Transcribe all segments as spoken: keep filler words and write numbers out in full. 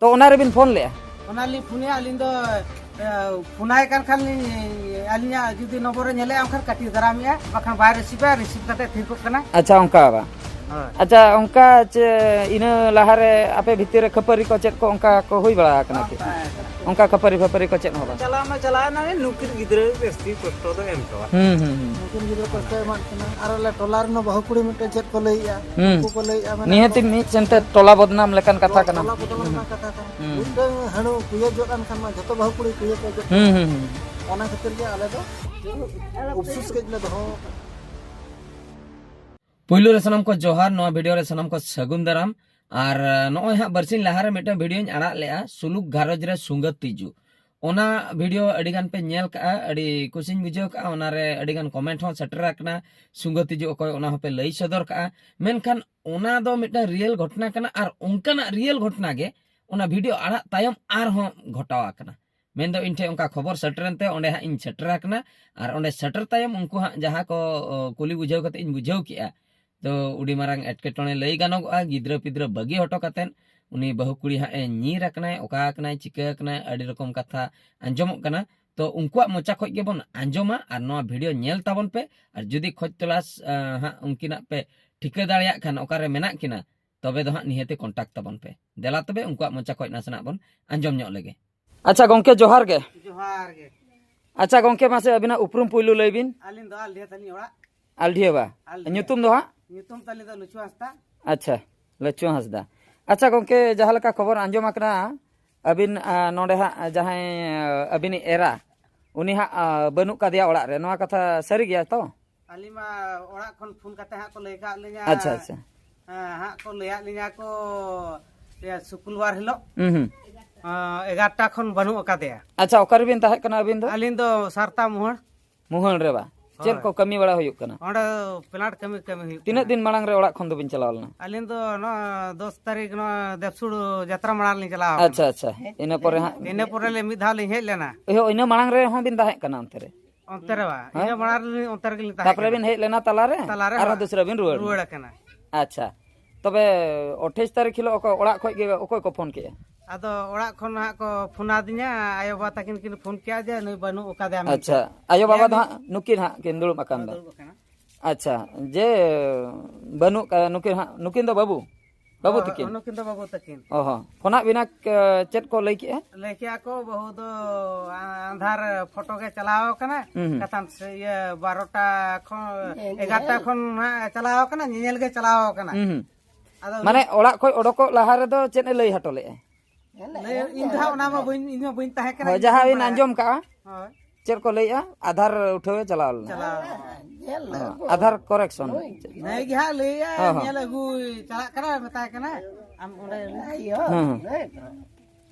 ᱛᱚ ᱚᱱᱟ ᱨᱮᱵᱤᱱ ᱯᱷᱳᱱ ᱞᱮᱜᱼᱟ? ᱚᱱᱟ ᱞᱤᱧ ᱯᱷᱳᱱᱮᱜᱼᱟ ᱟᱹᱞᱤᱧ ᱫᱚ, ᱮ, ᱯᱷᱳᱱᱟᱭ ᱠᱟᱱ ᱠᱷᱟᱱ ᱞᱤᱧ, ᱟᱹᱞᱤᱧᱟᱜ ᱡᱩᱫᱤ ᱱᱚᱢᱵᱚᱨᱮ ᱧᱮᱞᱮᱜᱼᱟ ᱮᱱᱠᱷᱟᱱ ᱠᱟᱹᱴᱤᱡ ᱫᱟᱨᱟᱢᱮᱜᱼᱟ, ᱵᱟᱠᱷᱟᱱ ᱵᱟᱭ ᱨᱤᱥᱤᱵᱟ, ᱨᱤᱥᱤᱵ ᱠᱟᱛᱮ ᱛᱷᱤᱨ ᱠᱚᱜ ᱠᱟᱱᱟ᱾ ᱟᱪᱪᱷᱟ, ᱚᱱᱠᱟ ᱵᱟᱝ? ᱦᱳᱭ᱾ ᱟᱪᱪᱷᱟ, ᱚᱱᱠᱟ ᱪᱮ ᱤᱱᱟᱹ ᱞᱟᱦᱟᱨᱮ ᱟᱯᱮ ᱵᱷᱤᱛᱤᱨ ᱨᱮ ᱠᱷᱟᱹᱯᱟᱹᱨᱤ ᱠᱚ ᱪᱮᱫ ᱠᱚ ᱚᱱᱠᱟ ᱠᱚ ᱦᱩᱭ ᱵᱟᱲᱟ ᱟᱠᱟᱱᱟ ᱠᱤ? ᱵᱟᱝ, ᱵᱟᱝ᱾ ᱚᱱᱠᱟ ᱠᱷᱟᱹᱯᱟᱹᱨᱤ ᱯᱷᱟᱹᱯᱟᱹᱨᱤ ᱠᱚ ᱪᱮᱫ ᱦᱚᱸ ᱵᱟᱝ? ᱪᱟᱞᱟᱣ ᱢᱟ ᱪᱟᱞᱟᱣ ᱮᱱᱟ, ᱱᱩᱠᱤᱱ ᱜᱤᱫᱽᱨᱟᱹ ᱡᱟᱹᱥᱛᱤ ᱠᱚᱥᱴᱚ ᱫᱚ ᱮᱢ ᱦᱚᱴᱚᱣᱟᱜ᱾ ᱦᱩᱸ, ᱦᱩᱸ, ᱦᱩᱸ᱾ ᱩᱱᱠᱤᱱ ᱜᱤᱫᱽᱨᱟᱹ ᱠᱚᱥᱴᱚ ᱮᱢᱟᱜ ᱠᱤᱱᱟ᱾ ᱟᱨ ᱟᱞᱮ ᱴᱚᱞᱟ ᱨᱮᱱ ᱵᱟᱹᱦᱩ ᱠᱩᱲᱤ ᱢᱤᱫᱴᱮᱱ ᱪᱮᱫ ᱠᱚ ᱞᱟᱹᱭᱮᱜᱼᱟ? ᱦᱩᱸ᱾ ᱩᱱᱠᱩ ᱠᱚ ᱞᱟᱹᱭᱮᱜᱼᱟ, ᱢᱟᱱᱮ ᱱᱤᱦᱟᱹᱛᱤ ᱢᱤᱫ ᱥᱮᱱᱛᱮ ᱴᱚᱞᱟ ᱵᱚᱫᱱᱟᱢ ᱞᱮᱠᱟᱱ ᱠᱟᱛᱷᱟ ᱠᱟᱱᱟ᱾ ᱴᱚᱞᱟ ᱵᱚᱫᱱᱟᱢ ᱦᱩᱸ᱾ ᱞᱮᱠᱟᱱ ᱠᱟᱛᱷᱟ ᱠᱟᱱᱟ᱾ ᱦᱩᱸ᱾ ᱢᱤᱫᱴᱟᱝ ᱦᱟᱹᱬᱩ ᱠᱩᱭᱟᱹ ᱡᱚᱜ ᱮᱱ ᱠᱷᱟᱱ ᱢᱟ ᱡᱷᱚᱛᱚ ᱵᱟᱹᱦᱩ ᱠᱩᱲᱤ ᱠᱩᱭᱟᱹ ᱠᱚ ᱡᱚᱜ ᱦᱩᱸ, ᱠᱟᱱᱟ᱾ ᱦᱩᱸ, ᱦᱩᱸ᱾ ᱚᱱᱟ ᱠᱷᱟᱹᱛᱤᱨ ᱜᱮ ᱟᱞᱮ ᱫᱚ ᱩᱯᱥᱩᱥ ᱠᱟᱹᱡ ᱞᱮ ᱫᱚᱦᱚ ᱟᱠᱟᱫᱟ᱾ ᱯᱩᱭᱞᱩ ᱨᱮ ᱥᱟᱱᱟᱢ ᱠᱚ ᱡᱚᱦᱟᱨ, ᱱᱚᱣᱟ ᱵᱷᱤᱰᱤᱭᱳ ᱨᱮ ᱥᱟᱱᱟᱢ ᱠᱚ ᱥᱟᱹᱜᱩᱱ ᱫᱟᱨᱟᱢ᱾ ᱟᱨ, ᱟᱸ, ᱱᱚᱜᱼᱚᱭ ᱦᱟᱸᱜ ᱵᱟᱨᱥᱤᱧ ᱞᱟᱦᱟ ᱨᱮ ᱢᱤᱫᱴᱟᱝ ᱵᱷᱤᱰᱤᱭᱳᱧ ᱟᱲᱟᱜ ᱞᱮᱜᱼᱟ, ᱥᱩᱞᱩᱠ ᱜᱷᱟᱨᱚᱸᱡᱽ ᱨᱮ ᱥᱩᱸᱜᱟᱹ ᱛᱤᱡᱩ᱾ ᱚᱱᱟ ᱵᱷᱤᱰᱤᱭᱳ ᱟᱹᱰᱤ ᱜᱟᱱ ᱯᱮ ᱧᱮᱞ ᱠᱟᱜᱼᱟ, ᱟᱹᱰᱤ ᱠᱩᱥᱤᱧ ᱵᱩᱡᱷᱟᱹᱣ ᱠᱟᱜᱼᱟ᱾ ᱚᱱᱟ ᱨᱮ ᱟᱹᱰᱤ ᱜᱟᱱ ᱠᱚᱢᱮᱱᱴ ᱦᱚᱸ ᱥᱮᱴᱮᱨ ᱟᱠᱟᱱᱟ, ᱥᱩᱸᱜᱟᱹ ᱛᱤᱡᱩ ᱚᱠᱚᱭ, ᱚᱱᱟ ᱦᱚᱸᱯᱮ ᱞᱟᱹᱭ ᱥᱚᱫᱚᱨ ᱠᱟᱜᱼᱟ᱾ ᱢᱮᱱᱠᱷᱟᱱ ᱚᱱᱟ ᱫᱚ ᱢᱤᱫᱴᱟᱝ ᱨᱤᱭᱮᱞ ᱜᱷᱚᱴᱱᱟ ᱠᱟᱱᱟ, ᱟᱨ ᱚᱱᱠᱟᱱᱟᱜ ᱨᱤᱭᱮᱞ ᱜᱷᱚᱴᱱᱟ ᱜᱮ ᱚᱱᱟ ᱵᱷᱤᱰᱤᱭᱳ ᱟᱲᱟᱜ ᱛᱟᱭᱚᱢ ᱟᱨᱦᱚᱸ ᱜᱷᱚᱴᱟᱣ ᱟᱠᱟᱱᱟ᱾ ᱢᱮᱱᱫᱚ ᱤᱧ ᱴᱷᱮᱱ ᱚᱱᱠᱟ ᱠᱷᱚᱵᱚᱨ ᱥᱮᱴᱮᱨᱮᱱ ᱛᱮ ᱚᱸᱰᱮ ᱦᱟᱸᱜ ᱤᱧ ᱥᱮᱴᱮᱨ ᱟᱠᱟᱱᱟ᱾ ᱟᱨ ᱚᱸᱰᱮ ᱥᱮᱴᱮᱨ ᱛᱟᱭᱚᱢ ᱩᱱᱠᱩ ᱦᱟᱸᱜ ᱡᱟᱦᱟᱸ ᱠᱚ, ᱚ, ᱠᱩᱞᱤ ᱵᱩᱡᱷᱟᱹᱣ ᱠᱟᱛᱮ ᱤᱧ ᱵᱩᱡᱷᱟᱹᱣ ᱠᱮᱜᱼᱟ, ᱛᱚ ᱟᱹᱰᱤ ᱢᱟᱨᱟᱝ ᱮᱴᱠᱮᱴᱚᱬᱮ ᱞᱟᱹᱭ ᱜᱟᱱᱚᱜᱚᱜᱼᱟ᱾ ᱜᱤᱫᱽᱨᱟᱹ ᱯᱤᱫᱽᱨᱟᱹ ᱵᱟᱹᱜᱤ ᱦᱚᱴᱚ ᱠᱟᱛᱮᱫ ᱩᱱᱤ ᱵᱟᱹᱦᱩ ᱠᱩᱲᱤ ᱦᱟᱸᱜ ᱮ ᱧᱤᱨ ᱟᱠᱟᱱᱟᱭ, ᱚᱠᱟ ᱟᱠᱟᱱᱟᱭ, ᱪᱤᱠᱟᱹ ᱟᱠᱟᱱᱟᱭ, ᱟᱹᱰᱤ ᱨᱚᱠᱚᱢ ᱠᱟᱛᱷᱟ ᱟᱸᱡᱚᱢᱚᱜ ᱠᱟᱱᱟ᱾ ᱛᱚ ᱩᱱᱠᱩᱣᱟᱜ ᱢᱚᱪᱟ ᱠᱷᱚᱡ ᱜᱮᱵᱚᱱ ᱟᱸᱡᱚᱢᱟ, ᱟᱨ ᱱᱚᱣᱟ ᱵᱷᱤᱰᱤᱭᱳ ᱧᱮᱞ ᱛᱟᱵᱚᱱ ᱯᱮ᱾ ᱟᱨ ᱡᱩᱫᱤ ᱠᱷᱚᱡᱽ ᱛᱚᱞᱟᱥ, ᱟᱸ, ᱦᱟᱸᱜ ᱩᱱᱠᱤᱱᱟᱜ ᱯᱮ ᱴᱷᱤᱠᱟᱹ ᱫᱟᱲᱮᱭᱟᱜ ᱠᱷᱟᱱ ᱚᱠᱟᱨᱮ ᱢᱮᱱᱟᱜ ᱠᱤᱱᱟ, ᱛᱚᱵᱮ ᱫᱚ ᱦᱟᱸᱜ ᱱᱤᱦᱟᱹᱛᱤ ᱠᱚᱱᱴᱟᱠᱴ ᱛᱟᱵᱚᱱ ᱯᱮ᱾ ᱫᱮᱞᱟ ᱛᱚᱵᱮ ᱩᱱᱠᱩᱣᱟᱜ ᱢᱚᱪᱟ ᱠᱷᱚᱡ ᱱᱟᱥᱮᱱᱟᱜ ᱵᱚᱱ ᱟᱸᱡᱚᱢ ᱧᱚᱜ ᱞᱮᱜᱮ᱾ ᱟᱪᱪᱷᱟ ᱜᱚᱝᱠᱮ, ᱡᱚᱦᱟᱨ ᱜᱮ᱾ ᱡᱚᱦᱟᱨ ᱜᱮ᱾ ᱟᱪᱪᱷᱟ ᱜᱚᱝᱠᱮ, ᱢᱟᱥᱮ ᱟᱹᱵᱤᱱᱟᱜ ᱩᱯᱨᱩᱢ ᱯᱩᱭᱞᱩ ᱞᱟᱹᱭ ᱵᱤᱱ᱾ ᱟᱹᱞᱤᱧ ᱫᱚ ᱟᱞᱰᱤᱦᱟ ᱛᱟᱹᱞᱤᱧ ᱚᱲᱟᱜ᱾ ᱟᱞᱰᱤᱦᱟ ᱵᱟ? ᱟᱞᱰᱤᱦᱟ᱾ ᱧᱩᱛᱩᱢ ᱫᱚ ᱦᱟᱸᱜ? ᱧᱩᱛᱩᱢ ᱛᱟᱹᱞᱤᱧ ᱫᱚ ᱞᱩᱪᱩ ᱦᱟᱸᱥᱫᱟ᱾ ᱟᱪᱪᱷᱟ, ᱞᱩᱪᱩ ᱦᱟᱸᱥᱫᱟ᱾ ᱟᱪᱪᱷᱟ ᱜᱚᱝᱠᱮ, ᱡᱟᱦᱟᱸ ᱞᱮᱠᱟ ᱠᱷᱚᱵᱚᱨ ᱟᱸᱡᱚᱢ ᱟᱠᱟᱱᱟ, ᱟᱹᱵᱤᱱ, ᱟ, ᱱᱚᱰᱮ ᱦᱟᱸᱜ ᱡᱟᱦᱟᱸᱭ, ᱟ, ᱟᱹᱵᱤᱱᱤᱡ ᱮᱨᱟ, ᱩᱱᱤ ᱦᱟᱸᱜ, ᱟ, ᱵᱟᱹᱱᱩᱜ ᱠᱟᱫᱮᱭᱟ ᱚᱲᱟᱜ ᱨᱮ, ᱱᱚᱣᱟ ᱠᱟᱛᱷᱟ ᱥᱟᱹᱨᱤ ᱜᱮᱭᱟ ᱛᱚ? ᱟᱹᱞᱤᱧ ᱢᱟ ᱚᱲᱟᱜ ᱠᱷᱚᱱ ᱯᱷᱳᱱ ᱠᱟᱛᱮ ᱦᱟᱸᱜ ᱠᱚ ᱞᱟᱹᱭ ᱠᱟᱜ ᱞᱤᱧᱟ᱾ ᱟᱪᱪᱷᱟ, ᱟᱪᱪᱷᱟ᱾ ᱦᱮᱸ, ᱦᱟᱸᱜ ᱠᱚ ᱞᱟᱹᱭᱟᱫ ᱞᱤᱧᱟ ᱠᱚ, ᱤᱭᱟᱹ, ᱥᱩᱠᱨᱵᱟᱨ ᱦᱤᱞᱳᱜ, ᱦᱩᱸ, ᱦᱩᱸ᱾ ᱟᱸ, ᱮᱜᱟᱨᱚᱴᱟ ᱠᱷᱚᱱ ᱵᱟᱹᱱᱩᱜ ᱟᱠᱟᱫᱮᱭᱟ᱾ ᱟᱪᱪᱷᱟ, ᱚᱠᱟ ᱨᱮᱵᱤᱱ ᱛᱟᱦᱮᱸ ᱠᱟᱱᱟ ᱟᱹᱵᱤᱱ ᱫᱚ? ᱟᱹᱞᱤᱧ ᱫᱚ ᱥᱟᱨᱛᱟ ᱢᱳᱦᱚᱲ᱾ ᱢᱳᱦᱚᱲ ᱨᱮ ᱵᱟ? ᱪᱮᱫ ᱦᱳᱭ᱾ ᱠᱚ ᱠᱟᱹᱢᱤ ᱵᱟᱲᱟ ᱦᱩᱭᱩᱜ ᱠᱟᱱᱟ? ᱚᱸᱰᱮ ᱯᱞᱟᱱᱴ ᱠᱟᱹᱢᱤ, ᱠᱟᱹᱢᱤ ᱦᱩᱭᱩᱜ ᱛᱤᱱᱟᱹᱜ ᱠᱟᱱᱟ᱾ ᱫᱤᱱ ᱢᱟᱲᱟᱝ ᱨᱮ ᱚᱲᱟᱜ ᱠᱷᱚᱱ ᱫᱚᱵᱤᱱ ᱪᱟᱞᱟᱣ ᱞᱮᱱᱟ? ᱟᱹᱞᱤᱧ ᱫᱚ ᱱᱚᱣᱟ ᱫᱚᱥ ᱛᱟᱹᱨᱤᱠᱷ ᱱᱚᱣᱟ ᱫᱮᱵᱥᱩᱲ ᱡᱟᱛᱨᱟ ᱢᱟᱲᱟᱝ ᱞᱤᱧ ᱪᱟᱞᱟᱣ ᱟᱠᱟᱱᱟ᱾ ᱟᱪᱪᱷᱟ, ᱟᱪᱪᱷᱟ᱾ ᱤᱱᱟᱹ ᱯᱚᱨᱮ ᱦᱟᱸᱜ? ᱤᱱᱟᱹ ᱯᱚᱨᱮ ᱞᱮ ᱢᱤᱫ ᱫᱷᱟᱣ ᱞᱤᱧ ᱦᱮᱡ ᱞᱮᱱᱟ᱾ ᱦᱳᱭ, ᱤᱱᱟᱹ ᱢᱟᱲᱟᱝ ᱨᱮᱦᱚᱸ ᱵᱤᱱ ᱛᱟᱦᱮᱸ ᱠᱟᱱᱟ ᱚᱱᱛᱮ ᱨᱮ? ᱚᱱᱛᱮ ᱨᱮ ᱵᱟᱝ, ᱦᱮᱸ? ᱤᱱᱟᱹ ᱢᱟᱲᱟᱝ ᱨᱮ ᱚᱱᱛᱮ ᱨᱮᱜᱮ ᱞᱤᱧ ᱛᱟᱦᱮᱸ ᱛᱟᱨᱯᱚᱨᱮ ᱠᱟᱱᱟ᱾ ᱵᱤᱱ ᱦᱮᱡ ᱞᱮᱱᱟ ᱛᱟᱞᱟᱨᱮ? ᱛᱟᱞᱟᱨᱮ ᱟᱨᱦᱚᱸ ᱦᱳᱭ᱾ ᱫᱚᱥᱨᱟ ᱵᱤᱱ ᱨᱩᱣᱟᱹᱲ ᱨᱩᱣᱟᱹᱲ ᱮᱱᱟ? ᱟᱠᱟᱱᱟ᱾ ᱟᱪᱪᱷᱟ᱾ ᱛᱚᱵᱮ ᱟᱴᱷᱟᱥ ᱛᱟᱹᱨᱤᱠᱷ ᱦᱤᱞᱳᱜ ᱚᱠᱚᱭ ᱚᱲᱟᱜ ᱠᱷᱚᱡ ᱜᱮ ᱚᱠᱚᱭ ᱠᱚ ᱯᱷᱳᱱ ᱠᱮᱜᱼᱟ? ᱟᱫᱚ ᱚᱲᱟᱜ ᱠᱷᱚᱱ ᱦᱟᱸᱜ ᱠᱚ ᱯᱷᱳᱱ ᱟᱹᱫᱤᱧᱟ, ᱟᱭᱳᱼᱵᱟᱵᱟ ᱛᱟᱹᱠᱤᱱ ᱠᱤᱱ ᱯᱷᱳᱱ ᱠᱮᱜᱼᱟ ᱡᱮ ᱱᱩᱭ ᱵᱟᱹᱱᱩᱜ ᱟᱠᱟᱫᱮᱭᱟ ᱢᱮᱱᱛᱮ᱾ ᱟᱪᱪᱷᱟ, ᱟᱭᱳᱼᱵᱟᱵᱟ ᱫᱚ ᱦᱟᱸᱜ ᱱᱩᱠᱤᱱ ᱦᱟᱸᱜ ᱠᱤᱱ ᱫᱩᱲᱩᱵ ᱟᱠᱟᱱ ᱫᱚ᱾ ᱫᱩᱲᱩᱵ ᱟᱠᱟᱱᱟ᱾ ᱟᱪᱪᱷᱟ, ᱡᱮ ᱵᱟᱹᱱᱩᱜ ᱠᱟ-, ᱱᱩᱠᱤᱱ ᱦᱟᱸᱜ, ᱱᱩᱠᱤᱱ ᱫᱚ ᱵᱟᱹᱵᱩ? ᱵᱟᱹᱵᱩ ᱦᱳᱭ, ᱛᱟᱹᱠᱤᱱ? ᱱᱩᱠᱤᱱ ᱫᱚ ᱵᱟᱹᱵᱩ ᱛᱟᱹᱠᱤᱱ᱾ ᱚ ᱦᱚᱸ᱾ ᱯᱷᱳᱱᱟᱜ ᱵᱤᱱᱟ, ᱮ, ᱪᱮᱫ ᱠᱚ ᱞᱟᱹᱭ ᱠᱮᱜᱼᱟ? ᱞᱟᱹᱭ ᱠᱮᱜᱼᱟ ᱠᱚ, ᱵᱟᱹᱦᱩ ᱫᱚ ᱟ-, ᱟᱸᱫᱷᱟᱨ ᱯᱷᱳᱴᱳ ᱜᱮ ᱪᱟᱞᱟᱣ ᱠᱟᱱᱟ᱾ ᱦᱩᱸ, ᱦᱩᱸ᱾ ᱠᱟᱛᱷᱟᱱ ᱥᱮ ᱤᱭᱟᱹ ᱵᱟᱨᱚᱴᱟ ᱠᱷᱚᱱ, ᱧᱮᱧᱮᱞ᱾ ᱮᱜᱟᱨᱚᱴᱟ ᱠᱷᱚᱱ ᱦᱟᱸᱜ ᱪᱟᱞᱟᱣ ᱠᱟᱱᱟ, ᱧᱮᱧᱮᱞ ᱜᱮ ᱪᱟᱞᱟᱣ ᱠᱟᱱᱟ᱾ ᱦᱩᱸ, ᱦᱩᱸ᱾ ᱟᱫᱚ ᱢᱟᱱᱮ ᱩᱱᱤ ᱚᱲᱟᱜ ᱠᱷᱚᱱ ᱚᱰᱚᱠᱚᱜ ᱞᱟᱦᱟ ᱨᱮᱫᱚ ᱪᱮᱫ ᱮ ᱞᱟᱹᱭ ᱦᱚᱴᱚ ᱞᱮᱜᱼᱟ? ᱞᱟᱹᱭ, ᱤᱧ ᱫᱚ ᱦᱟᱸᱜ ᱚᱱᱟ ᱢᱟ ᱵᱟᱹᱧ, ᱤᱧ ᱢᱟ ᱵᱟᱹᱧ ᱛᱟᱦᱮᱸ ᱠᱟᱱᱟ, ᱦᱳᱭ, ᱤᱧ ᱫᱚ ᱡᱟᱦᱟᱸ ᱵᱟᱹᱧ ᱵᱤᱱ ᱵᱟᱲᱟᱭᱟ᱾ ᱟᱸᱡᱚᱢ ᱠᱟᱜᱼᱟ᱾ ᱦᱳᱭ᱾ ᱪᱮᱫ ᱠᱚ ᱞᱟᱹᱭᱮᱜᱼᱟ? ᱟᱫᱷᱟᱨ ᱩᱴᱷᱟᱹᱣ ᱮ ᱪᱟᱞᱟᱣ ᱞᱮᱱᱟ᱾ ᱪᱟᱞᱟᱣ ᱞᱮᱱᱟ᱾ ᱧᱮᱞ ᱦᱚᱸ, ᱟᱹᱜᱩ᱾ ᱟᱫᱷᱟᱨ correction᱾ ᱱᱩᱭ ᱪᱮᱫ? ᱱᱩᱭ ᱜᱮ ᱦᱟᱸᱜ ᱞᱟᱹᱭᱟ, ᱦᱚᱸ, ᱦᱚᱸ᱾ ᱧᱮᱞ ᱟᱹᱜᱩᱭ ᱪᱟᱞᱟᱜ ᱠᱟᱱᱟ, ᱢᱮᱛᱟᱭ ᱠᱟᱱᱟ, ᱟᱢ ᱚᱸᱰᱮ ᱟᱭᱳ, ᱦᱚᱸ, ᱦᱚᱸ᱾ ᱱᱩᱭ ᱫᱚ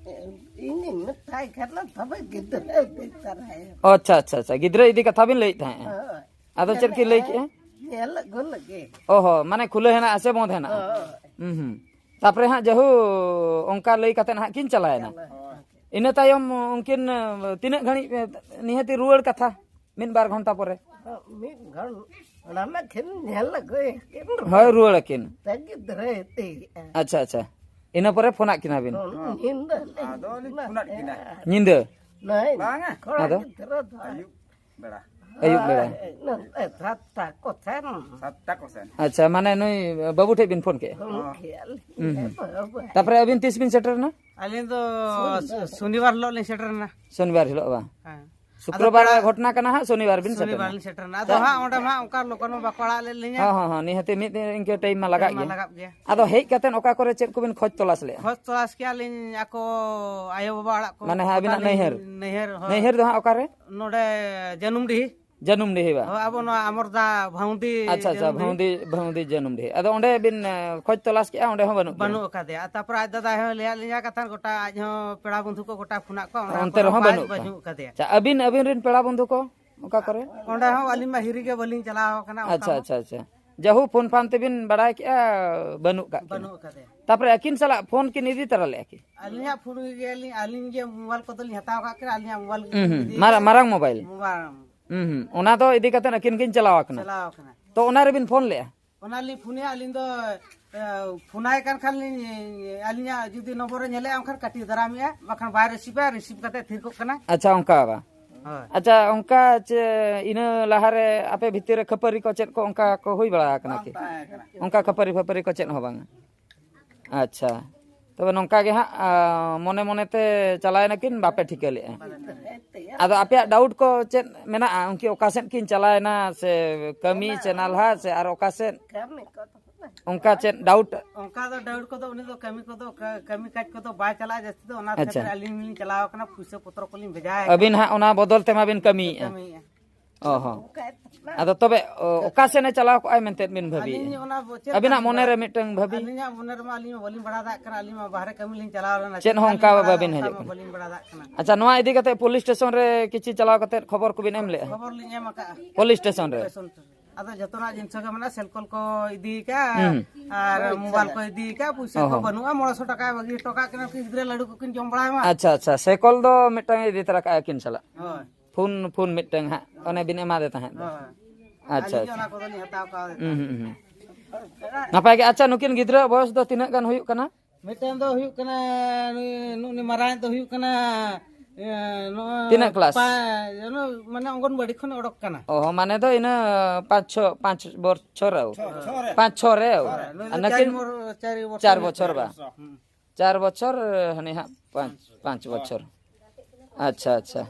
ᱤᱧᱤᱧ ᱢᱮᱛᱟᱭ ᱠᱟᱱᱟ, ᱛᱚᱵᱮ ᱜᱤᱫᱽᱨᱟᱹ ᱤᱫᱤ ᱛᱟᱨᱟᱭᱮᱢ᱾ ᱟᱪᱪᱷᱟ, ᱟᱪᱪᱷᱟ, ᱟᱪᱪᱷᱟ, ᱜᱤᱫᱽᱨᱟᱹ ᱤᱫᱤ ᱠᱟᱛᱷᱟ ᱵᱤᱱ ᱞᱟᱹᱭᱮᱫ ᱛᱟᱦᱮᱸᱫ᱾ ᱦᱳᱭ᱾ ᱟᱫᱚ ᱪᱮᱫ ᱠᱤᱱ ᱞᱟᱹᱭ ᱠᱮᱜᱼᱟ? ᱧᱮᱞ ᱟᱹᱜᱩ ᱞᱟᱹᱜᱤᱫ᱾ ᱚ ᱦᱚᱸ, ᱢᱟᱱᱮ ᱠᱷᱩᱞᱟᱹ ᱦᱮᱱᱟᱜᱼᱟ ᱥᱮ ᱵᱚᱸᱫᱽ ᱦᱮᱱᱟᱜᱼᱟ? ᱦᱳᱭ᱾ ᱦᱩᱸ, ᱦᱩᱸ᱾ ᱛᱟᱯᱚᱨᱮ ᱦᱟᱸᱜ ᱡᱟᱹᱦᱩ ᱚᱱᱠᱟ ᱞᱟᱹᱭ ᱠᱟᱛᱮ ᱦᱟᱸᱜ ᱠᱤᱱ ᱪᱟᱞᱟᱣᱮᱱᱟ᱾ ᱪᱟᱞᱟᱣᱮᱱᱟ᱾ ᱤᱱᱟᱹ ᱛᱟᱭᱚᱢ ᱩᱱᱠᱤᱱ, ᱮ, ᱛᱤᱱᱟᱹᱜ ᱜᱷᱟᱹᱲᱤᱡ, ᱮ, ᱱᱤᱦᱟᱹᱛᱤ ᱨᱩᱣᱟᱹᱲ ᱠᱟᱛᱷᱟ? ᱢᱤᱫ ᱵᱟᱨ ᱜᱷᱚᱱᱴᱟ ᱯᱚᱨᱮ᱾ ᱢᱤᱫ ᱜᱷᱚᱱ-, ᱚᱱᱟ ᱢᱟ ᱠᱷᱮᱞ ᱧᱮᱞ ᱟᱹᱜᱩᱭ ᱠᱤᱱ᱾ ᱦᱳᱭ, ᱨᱩᱣᱟᱹᱲ ᱟᱹᱠᱤᱱ᱾ ᱛᱮ ᱜᱤᱫᱽᱨᱟᱹᱭ ᱤᱫᱤᱭᱮᱜᱼᱟ᱾ ᱟᱪᱪᱷᱟ, ᱟᱪᱪᱷᱟ᱾ ᱤᱱᱟᱹ ᱯᱚᱨᱮ ᱯᱷᱳᱱᱟᱜ ᱠᱤᱱᱟ ᱵᱤᱱ? ᱯᱷᱳᱱ ᱧᱤᱫᱟᱹ ᱞᱤᱧ ᱟᱫᱚ ᱞᱤᱧ ᱯᱷᱳᱱᱟᱫ ᱠᱤᱱᱟ᱾ ᱧᱤᱫᱟᱹ? ᱱᱟᱭ, ᱵᱟᱝᱟ᱾ ᱠᱚᱲᱟ ᱟᱫᱚ? ᱜᱤᱫᱽᱨᱟᱹ ᱫᱚ᱾ ᱟᱹᱭᱩᱵ ᱵᱮᱲᱟ᱾ ᱟᱹᱭᱩᱵ ᱵᱮᱲᱟ᱾ ᱦᱳᱭ, ᱱᱚᱰᱮ ᱥᱟᱛᱴᱟ ᱠᱚᱥᱮᱱ᱾ ᱥᱟᱛᱴᱟ ᱠᱚᱥᱮᱱ᱾ ᱟᱪᱪᱷᱟ, ᱢᱟᱱᱮ ᱱᱩᱭ ᱵᱟᱹᱵᱩ ᱴᱷᱮᱡ ᱵᱤᱱ ᱯᱷᱳᱱ ᱠᱮᱜᱼᱟ? ᱯᱷᱳᱱ ᱠᱮᱜᱼᱟ ᱞᱤᱧ᱾ ᱦᱩᱸ, ᱦᱩᱸ᱾ ᱵᱟᱹᱵᱩ᱾ ᱛᱟᱯᱚᱨᱮ ᱟᱹᱵᱤᱱ ᱛᱤᱥ ᱵᱤᱱ ᱥᱮᱴᱮᱨ ᱮᱱᱟ? ᱟᱹᱞᱤᱧ ᱫᱚ ᱥᱚᱱᱤᱵᱟᱨ᱾ ᱥᱚ-, ᱥᱚᱱᱤᱵᱟᱨ ᱦᱤᱞᱳᱜ ᱞᱤᱧ ᱥᱮᱴᱮᱨ ᱮᱱᱟ᱾ ᱥᱚᱱᱤᱵᱟᱨ ᱦᱤᱞᱳᱜ ᱵᱟᱝ? ᱦᱮᱸ᱾ ᱟᱫᱚ ᱥᱩᱠᱨᱚᱵᱟᱨ ᱯᱮᱲᱟ ᱜᱷᱚᱴᱱᱟ ᱠᱟᱱᱟ ᱦᱟᱸᱜ, ᱥᱚᱱᱤᱵᱟᱨ ᱵᱤᱱ ᱥᱮᱴᱮᱨ ᱥᱚᱱᱤᱵᱟᱨ ᱮᱱᱟ᱾ ᱞᱤᱧ ᱥᱮᱴᱮᱨ ᱮᱱᱟ᱾ ᱟᱫᱚ ᱦᱟᱸᱜ ᱚᱸᱰᱮ ᱢᱟ ᱦᱟᱸᱜ ᱚᱱᱠᱟ ᱞᱚᱜᱚᱱ ᱢᱟ ᱵᱟᱠᱚ ᱟᱲᱟᱜ ᱞᱮᱫ ᱞᱤᱧᱟ᱾ ᱦᱚᱸ, ᱦᱚᱸ, ᱦᱚᱸ, ᱱᱤᱦᱟᱹᱛᱤ ᱢᱤᱫ ᱫᱤᱱ ᱤᱱᱠᱟᱹ time ᱢᱟ ᱞᱟᱜᱟᱜ ᱴᱟᱭᱤᱢ ᱢᱟ ᱜᱮᱭᱟ᱾ ᱞᱟᱜᱟᱜ ᱜᱮᱭᱟ᱾ ᱟᱫᱚ ᱦᱮᱡ ᱠᱟᱛᱮ ᱚᱠᱟ ᱠᱚᱨᱮ ᱪᱮᱫ ᱠᱚᱵᱤᱱ ᱠᱷᱚᱡᱽ ᱛᱚᱞᱟᱥ ᱞᱮᱜᱼᱟ? ᱠᱷᱚᱡᱽ ᱛᱚᱞᱟᱥ ᱠᱮᱜᱼᱟ ᱞᱤᱧ ᱟᱠᱚ ᱟᱭᱳ ᱵᱟᱵᱟ ᱚᱲᱟᱜ ᱠᱚ᱾ ᱢᱟᱱᱮ ᱦᱟᱸᱜ ᱟᱹᱵᱤᱱᱟᱜ ᱜᱚᱴᱟ ᱞᱤᱧ ᱱᱟᱹᱭᱦᱟᱹᱨ? ᱱᱟᱹᱭᱦᱟᱹᱨ, ᱦᱳᱭ᱾ ᱱᱟᱹᱭᱦᱟᱹᱨ ᱫᱚ ᱦᱟᱸᱜ ᱚᱠᱟᱨᱮ? ᱱᱚᱰᱮ ᱡᱟᱹᱱᱩᱢᱰᱤᱦᱤ᱾ ᱡᱟᱹᱱᱩᱢᱰᱤᱦᱤ ᱵᱟ? ᱦᱳᱭ, ᱟᱵᱚ ᱱᱚᱣᱟ ᱟᱢᱚᱨᱫᱟ ᱵᱷᱟᱣᱩᱱᱰᱤ ᱟᱪᱪᱷᱟ, ᱟᱪᱪᱷᱟ, ᱡᱟᱹᱱᱩᱢᱰᱤᱦᱤ᱾ ᱵᱷᱟᱣᱩᱱᱰᱤ, ᱵᱷᱟᱣᱩᱱᱰᱤ ᱡᱟᱹᱱᱩᱢᱰᱤᱦᱤ᱾ ᱟᱫᱚ ᱚᱸᱰᱮ ᱵᱤᱱ, ᱮ, ᱠᱷᱚᱡᱽ ᱛᱚᱞᱟᱥ ᱠᱮᱜᱼᱟ, ᱚᱸᱰᱮ ᱦᱚᱸ ᱵᱟᱹᱱᱩᱜ ᱵᱤᱱᱟ? ᱵᱟᱹᱱᱩᱜ ᱟᱠᱟᱫᱮᱭᱟ᱾ ᱟᱨ ᱛᱟᱯᱚᱨᱮ ᱟᱡ ᱫᱟᱫᱟᱭ ᱦᱚᱸ ᱞᱟᱹᱭᱟᱫ ᱞᱤᱧᱟ ᱠᱟᱛᱷᱟ, ᱜᱚᱴᱟ ᱟᱡ ᱦᱚᱸ ᱯᱮᱲᱟ ᱵᱚᱱᱫᱷᱩ ᱠᱚ ᱜᱚᱴᱟ ᱯᱷᱳᱱᱟᱫ ᱠᱚᱣᱟ, ᱚᱱᱟ ᱚᱱᱛᱮ ᱠᱚᱨᱮ ᱨᱮᱦᱚᱸ ᱦᱚᱸ ᱵᱟᱹᱱᱩᱜ ᱠᱚᱣᱟ᱾ ᱵᱟᱹᱱᱩᱜ ᱟᱠᱟᱫᱮᱭᱟ᱾ ᱟᱪᱪᱷᱟ, ᱟᱹᱵᱤᱱ, ᱟᱹᱵᱤᱱ ᱨᱤᱱ ᱯᱮᱲᱟ ᱵᱚᱱᱫᱷᱩ ᱠᱚ ᱚᱠᱟ ᱠᱚᱨᱮ? ᱚᱸᱰᱮ ᱦᱚᱸ ᱟᱹᱞᱤᱧ ᱢᱟ ᱦᱤᱨᱤ ᱜᱮ ᱵᱟᱹᱞᱤᱧ ᱪᱟᱞᱟᱣ ᱟᱠᱟᱱᱟ ᱚᱱᱠᱟ ᱟᱪᱪᱷᱟ, ᱢᱟ᱾ ᱟᱪᱪᱷᱟ, ᱟᱪᱪᱷᱟ᱾ ᱡᱟᱦᱳ, ᱯᱷᱳᱱ ᱯᱷᱟᱱ ᱛᱮᱵᱤᱱ ᱵᱟᱲᱟᱭ ᱠᱮᱜᱼᱟ, ᱵᱟᱹᱱᱩᱜ ᱠᱟᱜ ᱠᱤᱱᱟ᱾ ᱵᱟᱹᱱᱩᱜ ᱟᱠᱟᱫᱮᱭᱟ᱾ ᱛᱟᱯᱚᱨᱮ ᱟᱹᱠᱤᱱ ᱥᱟᱞᱟᱜ ᱯᱷᱳᱱ ᱠᱤᱱ ᱤᱫᱤ ᱛᱟᱨᱟ ᱞᱮᱜᱼᱟ ᱠᱤ? ᱟᱹᱞᱤᱧᱟᱜ ᱯᱷᱳᱱ ᱜᱮ ᱟᱹᱞᱤᱧ, ᱟᱹᱞᱤᱧ ᱜᱮ ᱢᱳᱵᱟᱭᱤᱞ ᱠᱚᱫᱚ ᱞᱤᱧ ᱦᱟᱛᱟᱣ ᱠᱟᱜ ᱠᱤᱱᱟ, ᱟᱹᱞᱤᱧᱟᱜ ᱢᱳᱵᱟᱭᱤᱞ ᱜᱮ ᱦᱩᱸ, ᱦᱩᱸ᱾ ᱤᱫᱤ ᱢᱟᱨᱟᱝ, ᱠᱟᱜᱼᱟ᱾ ᱢᱟᱨᱟᱝ ᱢᱳᱵᱟᱭᱤᱞ? ᱢᱟᱨᱟᱝ᱾ ᱦᱩᱸ, ᱦᱩᱸ᱾ ᱚᱱᱟ ᱫᱚ ᱤᱫᱤ ᱠᱟᱛᱮ ᱟᱹᱠᱤᱱ ᱠᱤᱱ ᱪᱟᱞᱟᱣ ᱟᱠᱟᱱᱟ? ᱪᱟᱞᱟᱣ ᱟᱠᱟᱱᱟ᱾ ᱛᱚ ᱚᱱᱟ ᱨᱮᱵᱤᱱ ᱯᱷᱳᱱ ᱞᱮᱜᱼᱟ? ᱚᱱᱟ ᱞᱤᱧ ᱯᱷᱳᱱᱮᱜᱼᱟ ᱟᱹᱞᱤᱧ ᱫᱚ᱾ ᱮ, ᱯᱷᱳᱱᱟᱭ ᱠᱟᱱ ᱠᱷᱟᱱ ᱞᱤᱧ, ᱟᱹᱞᱤᱧᱟᱜ ᱡᱩᱫᱤ ᱱᱚᱢᱵᱚᱨᱮ ᱧᱮᱞᱮᱜᱼᱟ ᱚᱱᱠᱷᱟᱱ ᱠᱟᱹᱴᱤᱡ ᱫᱟᱨᱟᱢᱮᱜᱼᱟ, ᱵᱟᱠᱷᱟᱱ ᱵᱟᱭ ᱨᱤᱥᱤᱵᱷᱟ, ᱨᱤᱥᱤᱵᱷ ᱠᱟᱛᱮ ᱛᱷᱤᱨ ᱠᱚᱜ ᱠᱟᱱᱟ᱾ ᱟᱪᱪᱷᱟ, ᱚᱱᱠᱟ ᱵᱟ? ᱦᱳᱭ᱾ ᱟᱪᱪᱷᱟ, ᱚᱱᱠᱟ ᱪᱮ ᱤᱱᱟᱹ ᱞᱟᱦᱟᱨᱮ ᱟᱯᱮ ᱵᱷᱤᱛᱤᱨ ᱨᱮ ᱠᱷᱟᱹᱯᱟᱹᱨᱤ ᱠᱚ ᱪᱮᱫ ᱠᱚ ᱚᱱᱠᱟ ᱠᱚ ᱦᱩᱭ ᱵᱟᱲᱟ ᱟᱠᱟᱱᱟ ᱠᱤ? ᱵᱟᱝ ᱛᱟᱦᱮᱸ ᱠᱟᱱᱟ᱾ ᱚᱱᱠᱟ ᱠᱷᱟᱹᱯᱟᱹᱨᱤ ᱯᱷᱟᱹᱯᱟᱹᱨᱤ ᱠᱚ ᱪᱮᱫ ᱦᱚᱸ ᱵᱟᱝᱟ? ᱟᱪᱪᱷᱟ, ᱛᱚᱵᱮ ᱱᱚᱝᱠᱟ ᱜᱮ ᱦᱟᱸᱜ, ᱟ, ᱢᱚᱱᱮ ᱢᱚᱱᱮ ᱛᱮ ᱪᱟᱞᱟᱣ ᱮᱱᱟᱠᱤᱱ, ᱵᱟᱯᱮ ᱴᱷᱤᱠᱟᱹ ᱞᱮᱫᱼᱟ᱾ ᱟᱫᱚ ᱟᱯᱮᱭᱟᱜ ᱰᱟᱣᱩᱴ ᱠᱚ ᱪᱮᱫ ᱢᱮᱱᱟᱜᱼᱟ? ᱩᱱᱠᱤᱱ ᱚᱠᱟ ᱥᱮᱫ ᱠᱤᱱ ᱪᱟᱞᱟᱣ ᱮᱱᱟ, ᱥᱮ ᱠᱟᱹᱢᱤ ᱥᱮ ᱱᱟᱞᱦᱟ ᱥᱮ ᱟᱨ ᱚᱠᱟ ᱥᱮᱫ? ᱠᱟᱹᱢᱤ ᱠᱚ ᱫᱚ ᱚᱱᱠᱟ ᱪᱮᱫ ᱰᱟᱣᱩᱴ? ᱚᱱᱠᱟ ᱫᱚ ᱰᱟᱣᱩᱴ ᱠᱚᱫᱚ ᱩᱱᱤ ᱫᱚ ᱠᱟᱹᱢᱤ ᱠᱚᱫᱚ ᱠᱟ-, ᱠᱟᱹᱢᱤ ᱠᱟᱡᱽ ᱠᱚᱫᱚ ᱵᱟᱭ ᱪᱟᱞᱟᱜᱼᱟ ᱡᱟᱹᱥᱛᱤ ᱫᱚ, ᱚᱱᱟ ᱟᱪᱪᱷᱟ᱾ ᱠᱷᱟᱹᱛᱤᱨ ᱟᱹᱞᱤᱧ ᱞᱤᱧ ᱪᱟᱞᱟᱣ ᱟᱠᱟᱱᱟ, ᱯᱩᱭᱥᱟᱹ ᱯᱚᱛᱨᱚ ᱠᱚᱞᱤᱧ ᱵᱷᱮᱡᱟ ᱟᱠᱟᱫᱟ᱾ ᱟᱹᱵᱤᱱ ᱦᱟᱸᱜ ᱚᱱᱟ ᱵᱚᱫᱚᱞ ᱛᱮᱢᱟ ᱵᱤᱱ ᱠᱟᱹᱢᱤᱭᱮᱫᱼᱟ᱾ ᱠᱟᱹᱢᱤᱭᱮᱫᱼᱟ᱾ ᱚ ᱦᱚᱸ᱾ ᱟᱫᱚ ᱛᱚᱵᱮ, ᱚ, ᱚᱠᱟ ᱥᱮᱱ ᱮ ᱪᱟᱞᱟᱣ ᱠᱚᱜᱼᱟᱭ ᱢᱮᱱᱛᱮ ᱵᱤᱱ ᱵᱷᱟᱹᱵᱤᱭᱮᱫᱼᱟ? ᱟᱹᱞᱤᱧ ᱚᱱᱟ ᱵᱚ-, ᱪᱮᱫ ᱟᱹᱵᱤᱱᱟᱜ ᱞᱮᱠᱟ ᱢᱚᱱᱮ ᱨᱮ ᱢᱤᱫᱴᱟᱝ ᱵᱷᱟᱹᱵᱤ? ᱟᱹᱞᱤᱧᱟᱜ ᱢᱚᱱᱮ ᱨᱮᱢᱟ ᱟᱹᱞᱤᱧ ᱢᱟ ᱵᱟᱹᱞᱤᱧ ᱵᱟᱲᱟᱭ ᱫᱟᱲᱮᱭᱟᱜ ᱠᱟᱱᱟ, ᱟᱹᱞᱤᱧ ᱢᱟ ᱵᱟᱦᱨᱮ ᱠᱟᱹᱢᱤ ᱞᱤᱧ ᱪᱟᱞᱟᱣ ᱞᱮᱱᱟ᱾ ᱪᱮᱫ ᱦᱚᱸ ᱚᱱᱠᱟ ᱵᱟᱹᱵᱤᱱ ᱦᱤᱡᱩᱜ ᱠᱟᱱᱟ? ᱵᱟᱹᱞᱤᱧ ᱵᱟᱲᱟᱭ ᱫᱟᱲᱮᱭᱟᱜ ᱠᱟᱱᱟ᱾ ᱟᱪᱪᱷᱟ, ᱱᱚᱣᱟ ᱤᱫᱤ ᱠᱟᱛᱮ ᱯᱩᱞᱤᱥ ᱥᱴᱮᱥᱚᱱ ᱨᱮ ᱠᱤᱪᱷᱤ ᱪᱟᱞᱟᱣ ᱠᱟᱛᱮ ᱠᱷᱚᱵᱚᱨ ᱠᱚᱵᱤᱱ ᱮᱢ ᱞᱮᱜᱼᱟ? ᱠᱷᱚᱵᱚᱨ ᱞᱤᱧ ᱮᱢ ᱟᱠᱟᱫᱼᱟ᱾ ᱯᱩᱞᱤᱥ ᱥᱴᱮᱥᱚᱱ ᱨᱮ? ᱟᱫᱚ ᱡᱚᱛᱚᱱᱟᱜ ᱡᱤᱱᱤᱥ ᱜᱮ ᱢᱮᱱᱟᱜᱼᱟ, ᱥᱮᱞ ᱠᱚᱞ ᱠᱚ ᱤᱫᱤ ᱟᱠᱟᱫᱼᱟ, ᱦᱩᱸ᱾ ᱟᱨ ᱢᱳᱵᱟᱭᱤᱞ ᱠᱚ ᱤᱫᱤ ᱟᱠᱟᱫᱼᱟ, ᱯᱩᱭᱥᱟᱹ ᱚ ᱠᱚ ᱦᱚᱸ᱾ ᱵᱟᱹᱱᱩᱜᱼᱟ, ᱢᱚᱬᱮ ᱥᱚ ᱴᱟᱠᱟ ᱵᱟᱹᱜᱤ ᱦᱚᱴᱚ ᱠᱟᱜ ᱠᱟᱱᱟ, ᱩᱱᱠᱤᱱ ᱜᱤᱫᱽᱨᱟᱹ ᱞᱟᱹᱰᱩ ᱠᱚᱠᱤᱱ ᱡᱚᱢ ᱵᱟᱲᱟᱭ ᱢᱟ᱾ ᱟᱪᱪᱷᱟ, ᱟᱪᱪᱷᱟ, ᱥᱮ ᱠᱚᱞ ᱫᱚ ᱢᱤᱫᱴᱟᱝ ᱤᱫᱤ ᱛᱚᱨᱟ ᱠᱟᱜᱼᱟ ᱠᱤᱱ ᱥᱟᱞᱟᱜ᱾ ᱦᱳᱭ᱾ ᱯᱷᱳᱱ, ᱯᱷᱳᱱ ᱢᱤᱫᱴᱟᱝ ᱦᱟᱸᱜ, ᱚᱱᱮ ᱵᱤᱱ ᱮᱢᱟᱫᱮ ᱛᱟᱦᱮᱸᱫ ᱫᱚ᱾ ᱦᱳᱭ᱾ ᱟᱪᱪᱷᱟ, ᱟᱹᱞᱤᱧ ᱜᱮ ᱟᱪᱪᱷᱟ᱾ ᱚᱱᱟ ᱠᱚᱫᱚᱞᱤᱧ ᱦᱟᱛᱟᱣ ᱠᱟᱣᱫᱮ ᱦᱩᱸ, ᱛᱟᱦᱮᱸᱫ᱾ ᱦᱩᱸ, ᱦᱩᱸ᱾ ᱱᱟᱯᱟᱭ ᱜᱮ᱾ ᱟᱪᱪᱷᱟ, ᱱᱩᱠᱤᱱ ᱜᱤᱫᱽᱨᱟᱹᱣᱟᱜ ᱵᱚᱭᱚᱥ ᱫᱚ ᱛᱤᱱᱟᱹᱜ ᱜᱟᱱ ᱦᱩᱭᱩᱜ ᱠᱟᱱᱟ? ᱢᱤᱫᱴᱟᱝ ᱫᱚ ᱦᱩᱭᱩᱜ ᱠᱟᱱᱟ, ᱱᱩᱭ, ᱱᱩᱜ ᱱᱩᱭ ᱢᱟᱨᱟᱝ ᱫᱚ ᱦᱩᱭᱩᱜ ᱠᱟᱱᱟ, ᱮ, ᱱᱚᱜᱼᱚᱭ ᱛᱤᱱᱟᱹᱜ ᱠᱞᱟᱥ? ᱯᱟ-, ᱱᱚᱜᱼᱚᱭ ᱢᱟᱱᱮ ᱚᱝᱜᱚᱱᱵᱟᱲᱤ ᱠᱷᱚᱱ ᱚᱰᱚᱠ ᱠᱟᱱᱟ᱾ ᱚ, ᱢᱟᱱᱮ ᱫᱚ ᱤᱱᱟᱹ ᱯᱟᱸᱪ, ᱪᱷᱚ, ᱯᱟᱸᱪ ᱵᱚᱪᱷᱚᱨ ᱟᱹᱣ᱾ ᱪᱷᱚ, ᱪᱷᱚ ᱨᱮ᱾ ᱯᱟᱸᱪ, ᱪᱷᱚ ᱨᱮ ᱟᱹᱣ᱾ ᱦᱳᱭ, ᱱᱩᱭ ᱫᱚ ᱟᱨ ᱪᱟᱨ ᱱᱟᱹᱠᱤᱱ ᱵᱚ-, ᱪᱟᱨ ᱵᱚᱪᱷᱚᱨ ᱪᱟᱨ ᱦᱩᱭᱩᱜ ᱵᱚᱪᱷᱚᱨ ᱠᱟᱱᱟ᱾ ᱵᱟ? ᱦᱩᱸ᱾ ᱪᱟᱨ ᱵᱚᱪᱷᱚᱨ, ᱦᱟᱱᱮ ᱦᱟᱸᱜ ᱯᱟᱸᱪ, ᱯᱟᱸᱪ ᱵᱚᱪᱷᱚᱨ᱾ ᱟᱪᱪᱷᱟ, ᱟᱪᱪᱷᱟ᱾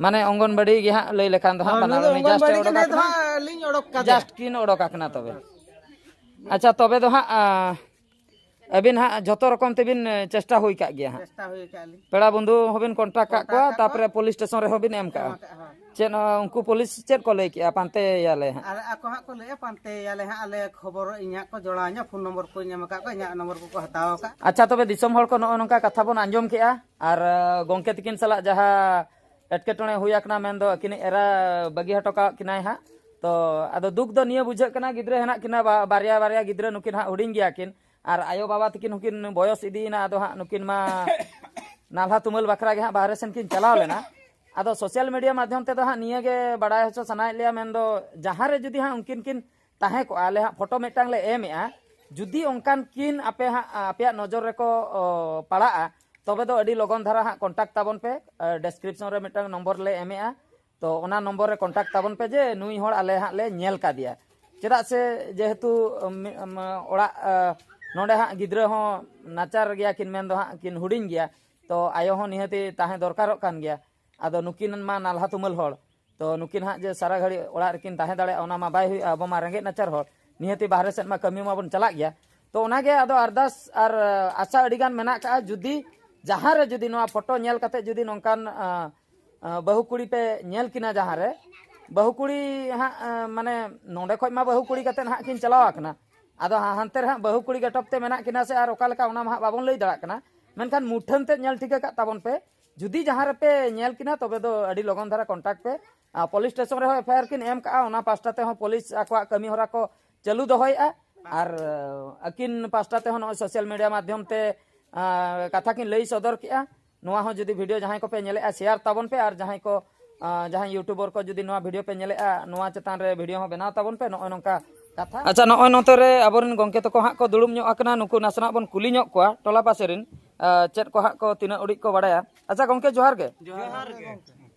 ᱢᱟᱱᱮ ᱚᱝᱜᱚᱱᱵᱟᱲᱤ ᱜᱮ ᱦᱟᱸᱜ ᱞᱟᱹᱭ ᱞᱮᱠᱷᱟᱱ ᱫᱚ ᱦᱟᱸᱜ ᱦᱳᱭ, ᱵᱟᱱᱟᱨ ᱱᱩᱭ ᱫᱚ ᱩᱱᱤ just ᱚᱝᱜᱚᱱᱵᱟᱲᱤ ᱜᱮ ᱚᱰᱚᱠ ᱱᱮᱥ ᱫᱚ ᱟᱠᱟᱱᱟ᱾ ᱦᱟᱸᱜ ᱞᱤᱧ ᱚᱰᱚᱠ ᱠᱟᱫᱮᱭᱟ᱾ Just ᱠᱤᱱ ᱚᱰᱚᱠ ᱟᱠᱟᱱᱟ ᱛᱚᱵᱮ᱾ ᱟᱪᱪᱷᱟ, ᱛᱚᱵᱮ ᱫᱚ ᱦᱟᱸᱜ, ᱟ, ᱟᱹᱵᱤᱱ ᱦᱟᱸᱜ ᱡᱷᱚᱛᱚ ᱨᱚᱠᱚᱢ ᱛᱮᱵᱤᱱ, ᱮ, ᱪᱮᱥᱴᱟ ᱦᱩᱭ ᱠᱟᱜ ᱜᱮᱭᱟ ᱦᱟᱸᱜ᱾ ᱪᱮᱥᱴᱟ ᱦᱩᱭ ᱠᱟᱜᱼᱟ ᱞᱤᱧ᱾ ᱯᱮᱲᱟ ᱵᱚᱱᱫᱷᱩ ᱦᱚᱸᱵᱤᱱ contact ᱠᱟᱜ contact ᱠᱚᱣᱟ, ᱠᱟᱜ ᱠᱚᱣᱟ᱾ ᱛᱟᱯᱚᱨᱮ ᱯᱩᱞᱤᱥ ᱥᱴᱮᱥᱚᱱ ᱨᱮᱦᱚᱸ ᱵᱤᱱ ᱮᱢ ᱮᱢ ᱠᱟᱜᱼᱟ᱾ ᱠᱟᱜᱼᱟ, ᱦᱳᱭ᱾ ᱪᱮᱫ, ᱚ, ᱩᱱᱠᱩ ᱯᱩᱞᱤᱥ ᱪᱮᱫ ᱠᱚ ᱞᱟᱹᱭ ᱠᱮᱜᱼᱟ? ᱯᱟᱱᱛᱮᱭᱟᱞᱮ ᱦᱟᱸᱜ᱾ ᱟᱨ ᱟᱠᱚ ᱦᱟᱸᱜ ᱠᱚ ᱞᱟᱹᱭᱮᱜᱼᱟ, ᱯᱟᱱᱛᱮᱭᱟᱞᱮ ᱦᱟᱸᱜ, ᱟᱞᱮ ᱠᱷᱚᱵᱚᱨ ᱤᱧ ᱦᱟᱸᱜ ᱠᱚ ᱡᱚᱲᱟᱣ ᱤᱧᱟ, ᱯᱷᱳᱱ ᱱᱚᱢᱵᱚᱨ ᱠᱚᱧ ᱮᱢ ᱟᱠᱟᱫ ᱠᱚᱣᱟ, ᱤᱧᱟᱹᱜ ᱱᱚᱢᱵᱚᱨ ᱠᱚᱠᱚ ᱦᱟᱛᱟᱣ ᱟᱠᱟᱫ᱾ ᱟᱪᱪᱷᱟ, ᱛᱚᱵᱮ ᱫᱤᱥᱚᱢ ᱦᱚᱲ ᱠᱚ ᱱᱚᱜᱼᱚ ᱱᱚᱝᱠᱟ ᱠᱟᱛᱷᱟ ᱵᱚᱱ ᱟᱸᱡᱚᱢ ᱠᱮᱜᱼᱟ, ᱟᱨ, ᱟ, ᱜᱚᱢᱠᱮ ᱛᱤᱠᱤᱱ ᱥᱟᱞᱟᱜ ᱡᱟᱦᱟᱸ ᱮᱴᱠᱮᱴᱚᱬᱮ ᱦᱩᱭ ᱟᱠᱟᱱᱟ, ᱢᱮᱱᱫᱚ ᱟᱹᱠᱤᱱᱤᱡ ᱮᱨᱟ ᱵᱟᱹᱜᱤ ᱦᱚᱴᱚ ᱠᱟᱜ ᱠᱤᱱᱟᱭ ᱦᱟᱸᱜ᱾ ᱛᱚ, ᱟᱫᱚ ᱫᱩᱠ ᱫᱚ ᱱᱤᱭᱟᱹ ᱵᱩᱡᱷᱟᱹᱜ ᱠᱟᱱᱟ, ᱜᱤᱫᱽᱨᱟᱹ ᱦᱮᱱᱟᱜ ᱠᱤᱱᱟ, ᱵᱟ-, ᱵᱟᱨᱭᱟ ᱵᱟᱨᱭᱟ ᱜᱤᱫᱽᱨᱟᱹ, ᱱᱩᱠᱤᱱ ᱦᱟᱸᱜ ᱦᱩᱰᱤᱧ ᱜᱮᱭᱟ ᱠᱤᱱ, ᱟᱨ ᱟᱭᱳ ᱵᱟᱵᱟ ᱛᱟᱹᱠᱤᱱ ᱦᱚᱸᱠᱤᱱ ᱵᱚᱭᱚᱥ ᱤᱫᱤᱭᱮᱱᱟ, ᱟᱫᱚ ᱦᱟᱸᱜ ᱱᱩᱠᱤᱱ ᱢᱟ ᱱᱟᱞᱦᱟ ᱛᱩᱢᱟᱹᱞ ᱵᱟᱠᱷᱨᱟ ᱜᱮ ᱦᱟᱸᱜ ᱵᱟᱦᱨᱮ ᱥᱮᱱ ᱠᱤᱱ ᱪᱟᱞᱟᱣ ᱞᱮᱱᱟ᱾ ᱟᱫᱚ social media ᱢᱟᱫᱽᱫᱷᱚᱢ ᱛᱮᱫᱚ ᱦᱟᱸᱜ ᱱᱤᱭᱟᱹ ᱜᱮ ᱵᱟᱲᱟᱭ ᱦᱚᱪᱚ ᱥᱟᱱᱟᱭᱮᱫ ᱞᱮᱭᱟ, ᱢᱮᱱᱫᱚ ᱡᱟᱦᱟᱸ ᱨᱮ ᱡᱩᱫᱤ ᱦᱟᱸᱜ ᱩᱱᱠᱤᱱ ᱠᱤᱱ ᱛᱟᱦᱮᱸ ᱠᱚᱜᱼᱟ, ᱟᱞᱮ ᱦᱟᱸᱜ ᱯᱷᱳᱴᱳ ᱢᱤᱫᱴᱟᱝ ᱞᱮ ᱮᱢᱮᱜᱼᱟ, ᱡᱩᱫᱤ ᱚᱱᱠᱟᱱ ᱠᱤᱱ ᱟᱯᱮ ᱦᱟᱸᱜ, ᱟᱯᱮᱭᱟᱜ ᱱᱚᱡᱚᱨ ᱨᱮᱠᱚ, ᱚ, ᱯᱟᱲᱟᱜᱼᱟ, ᱛᱚᱵᱮ ᱫᱚ ᱟᱹᱰᱤ ᱞᱚᱜᱚᱱ ᱫᱷᱟᱨᱟ ᱦᱟᱸᱜ ᱠᱚᱱᱴᱟᱠᱴ ᱛᱟᱵᱚᱱ ᱯᱮ᱾ ᱰᱮᱥᱠᱨᱤᱯᱥᱚᱱ ᱨᱮ ᱢᱤᱫᱴᱟᱝ ᱱᱚᱢᱵᱚᱨ ᱞᱮ ᱮᱢᱮᱜᱼᱟ, ᱛᱚ ᱚᱱᱟ ᱱᱚᱢᱵᱚᱨ ᱨᱮ ᱠᱚᱱᱴᱟᱠᱴ ᱛᱟᱵᱚᱱ ᱯᱮ ᱡᱮ ᱱᱩᱭ ᱦᱚᱲ ᱟᱞᱮ ᱦᱟᱸᱜ ᱞᱮ ᱧᱮᱞ ᱠᱟᱫᱮᱭᱟ᱾ ᱪᱮᱫᱟᱜ ᱥᱮ ᱡᱮᱦᱮᱛᱩ, ᱩᱢ, ᱩᱢ, ᱚᱲᱟᱜ, ᱟ, ᱱᱚᱰᱮ ᱦᱟᱸᱜ ᱜᱤᱫᱽᱨᱟᱹ ᱦᱚᱸ ᱱᱟᱪᱟᱨ ᱜᱮᱭᱟ ᱠᱤᱱ, ᱢᱮᱱ ᱫᱚ ᱦᱟᱸᱜ ᱠᱤᱱ ᱦᱩᱰᱤᱧ ᱜᱮᱭᱟ, ᱛᱚ ᱟᱭᱳ ᱦᱚᱸ ᱱᱤᱦᱟᱹᱛᱤ ᱛᱟᱦᱮᱸ ᱫᱚᱨᱠᱟᱨᱚᱜ ᱠᱟᱱ ᱜᱮᱭᱟ᱾ ᱟᱫᱚ ᱱᱩᱠᱤᱱ ᱢᱟ ᱱᱟᱞᱦᱟ ᱛᱩᱢᱟᱹᱞ ᱦᱚᱲ, ᱛᱚ ᱱᱩᱠᱤᱱ ᱦᱟᱸᱜ ᱡᱮ ᱥᱟᱨᱟ ᱜᱷᱟᱹᱲᱤᱡ ᱚᱲᱟᱜ ᱨᱮᱠᱤᱱ ᱛᱟᱦᱮᱸ ᱫᱟᱲᱮᱭᱟᱜᱼᱟ, ᱚᱱᱟ ᱢᱟ ᱵᱟᱭ ᱦᱩᱭᱩᱜᱼᱟ, ᱟᱵᱚ ᱢᱟ ᱨᱮᱸᱜᱮᱡ ᱱᱟᱪᱟᱨ ᱦᱚᱲ, ᱱᱤᱦᱟᱹᱛᱤ ᱵᱟᱦᱨᱮ ᱥᱮᱫ ᱢᱟ ᱠᱟᱹᱢᱤ ᱢᱟᱵᱚᱱ ᱪᱟᱞᱟᱜ ᱜᱮᱭᱟ᱾ ᱛᱚ ᱚᱱᱟᱜᱮ ᱟᱫᱚ ᱟᱨᱫᱟᱥ ᱟᱨ, ᱟ, ᱟᱥᱟ ᱟᱹᱰᱤ ᱜᱟᱱ ᱢᱮᱱᱟᱜ ᱠᱟᱜᱼᱟ, ᱡᱩᱫᱤ ᱡᱟᱦᱟᱸ ᱨᱮ ᱡᱩᱫᱤ ᱱᱚᱣᱟ ᱯᱷᱳᱴᱳ ᱧᱮᱞ ᱠᱟᱛᱮ ᱡᱩᱫᱤ ᱱᱚᱝᱠᱟᱱ, ᱟ, ᱟ, ᱵᱟᱹᱦᱩ ᱠᱩᱲᱤ ᱯᱮ ᱧᱮᱞ ᱠᱤᱱᱟ ᱡᱟᱦᱟᱸ ᱨᱮ, ᱵᱟᱹᱦᱩ ᱠᱩᱲᱤ ᱦᱟᱸᱜ, ᱟ, ᱢᱟᱱᱮ ᱱᱚᱸᱰᱮ ᱠᱷᱚᱡ ᱢᱟ ᱵᱟᱹᱦᱩ ᱠᱩᱲᱤ ᱠᱟᱛᱮ ᱦᱟᱸᱜ ᱠᱤᱱ ᱪᱟᱞᱟᱣ ᱟᱠᱟᱱᱟ, ᱟᱫᱚ ᱦᱟ-, ᱦᱟᱱᱛᱮ ᱨᱮ ᱦᱟᱸᱜ ᱵᱟᱹᱦᱩ ᱠᱩᱲᱤ ᱜᱟᱴᱚᱯ ᱛᱮ ᱢᱮᱱᱟᱜ ᱠᱤᱱᱟ ᱥᱮ ᱟᱨ ᱚᱠᱟ ᱞᱮᱠᱟ, ᱚᱱᱟ ᱢᱟ ᱦᱟᱸᱜ ᱵᱟᱵᱚᱱ ᱞᱟᱹᱭ ᱫᱟᱲᱮᱭᱟᱜ ᱠᱟᱱᱟ, ᱢᱮᱱᱠᱷᱟᱱ ᱢᱩᱴᱷᱟᱹᱱ ᱛᱮ ᱧᱮᱞ ᱴᱷᱤᱠ ᱟᱠᱟᱫ ᱛᱟᱵᱚᱱ ᱯᱮ᱾ ᱡᱩᱫᱤ ᱡᱟᱦᱟᱸ ᱨᱮᱯᱮ ᱧᱮᱞ ᱠᱤᱱᱟ, ᱛᱚᱵᱮ ᱫᱚ ᱟᱹᱰᱤ ᱞᱚᱜᱚᱱ ᱫᱷᱟᱨᱟ ᱠᱚᱱᱴᱟᱠᱴ ᱯᱮ᱾ ᱟᱨ ᱯᱩᱞᱤᱥ ᱥᱴᱮᱥᱚᱱ ᱨᱮᱦᱚᱸ ᱮᱯᱷ ᱟᱭ ᱟᱨ ᱠᱤᱱ ᱮᱢ ᱠᱟᱜᱼᱟ, ᱚᱱᱟ ᱯᱟᱥᱴᱟ ᱛᱮᱦᱚᱸ ᱯᱩᱞᱤᱥ ᱟᱠᱚᱣᱟᱜ ᱠᱟᱹᱢᱤ ᱦᱚᱨᱟ ᱠᱚ ᱪᱟᱹᱞᱩ ᱫᱚᱦᱚᱭᱮᱫᱼᱟ᱾ ᱟᱨ, ᱟᱹᱠᱤᱱ ᱯᱟᱥᱴᱟ ᱛᱮᱦᱚᱸ ᱱᱚᱜᱼᱚᱭ ᱥᱳᱥᱟᱞ ᱢᱤᱰᱤᱭᱟ ᱢᱟᱫᱽᱫᱷᱚᱢ ᱛᱮ, ᱟ, ᱠᱟᱛᱷᱟ ᱠᱤᱱ ᱞᱟᱹᱭ ᱥᱚᱫᱚᱨ ᱠᱮᱜᱼᱟ᱾ ᱱᱚᱣᱟ ᱦᱚᱸ ᱡᱩᱫᱤ ᱵᱷᱤᱰᱤᱭᱳ ᱡᱟᱦᱟᱸᱭ ᱠᱚᱯᱮ ᱧᱮᱞᱮᱜᱼᱟ, ᱥᱮᱭᱟᱨ ᱛᱟᱵᱚᱱ ᱯᱮ, ᱟᱨ ᱡᱟᱦᱟᱸᱭ ᱠᱚ, ᱟ, ᱡᱟᱦᱟᱸᱭ ᱭᱩᱴᱩᱵᱟᱨ ᱠᱚ ᱡᱩᱫᱤ ᱱᱚᱣᱟ ᱵᱷᱤᱰᱤᱭᱳ ᱯᱮ ᱧᱮᱞᱮᱜᱼᱟ, ᱱᱚᱣᱟ ᱪᱮᱛᱟᱱ ᱨᱮ ᱵᱷᱤᱰᱤᱭᱳ ᱦᱚᱸ ᱵᱮᱱᱟᱣ ᱛᱟᱵᱚᱱ ᱯᱮ᱾ ᱱᱚᱜᱼᱚᱭ ᱱᱚᱝᱠᱟ ᱠᱟᱛᱷᱟ᱾ ᱟᱪᱪᱷᱟ, ᱱᱚᱜᱼᱚᱭ ᱱᱚᱛᱮ ᱨᱮ ᱟᱵᱚᱨᱮᱱ ᱜᱚᱢᱠᱮ ᱛᱟᱠᱚ ᱦᱟᱸᱜ ᱠᱚ ᱫᱩᱲᱩᱵ ᱧᱚᱜ ᱟᱠᱟᱱᱟ, ᱱᱩᱠᱩ ᱱᱟᱥᱮᱱᱟᱜ ᱵᱚᱱ ᱠᱩᱞᱤ ᱧᱚᱜ ᱠᱚᱣᱟ ᱴᱚᱞᱟ ᱯᱟᱥᱮ ᱨᱮᱱ, ᱟ, ᱪᱮᱫ ᱠᱚ ᱦᱟᱸᱜ ᱠᱚ ᱛᱤᱱᱟᱹᱜ ᱩᱰᱤᱡ ᱠᱚ ᱵᱟᱲᱟᱭᱟ᱾ ᱟᱪᱪᱷᱟ ᱜᱚᱢᱠᱮ, ᱡᱚᱦᱟᱨ ᱜᱮ᱾ ᱡᱚᱦᱟᱨ ᱜᱮ᱾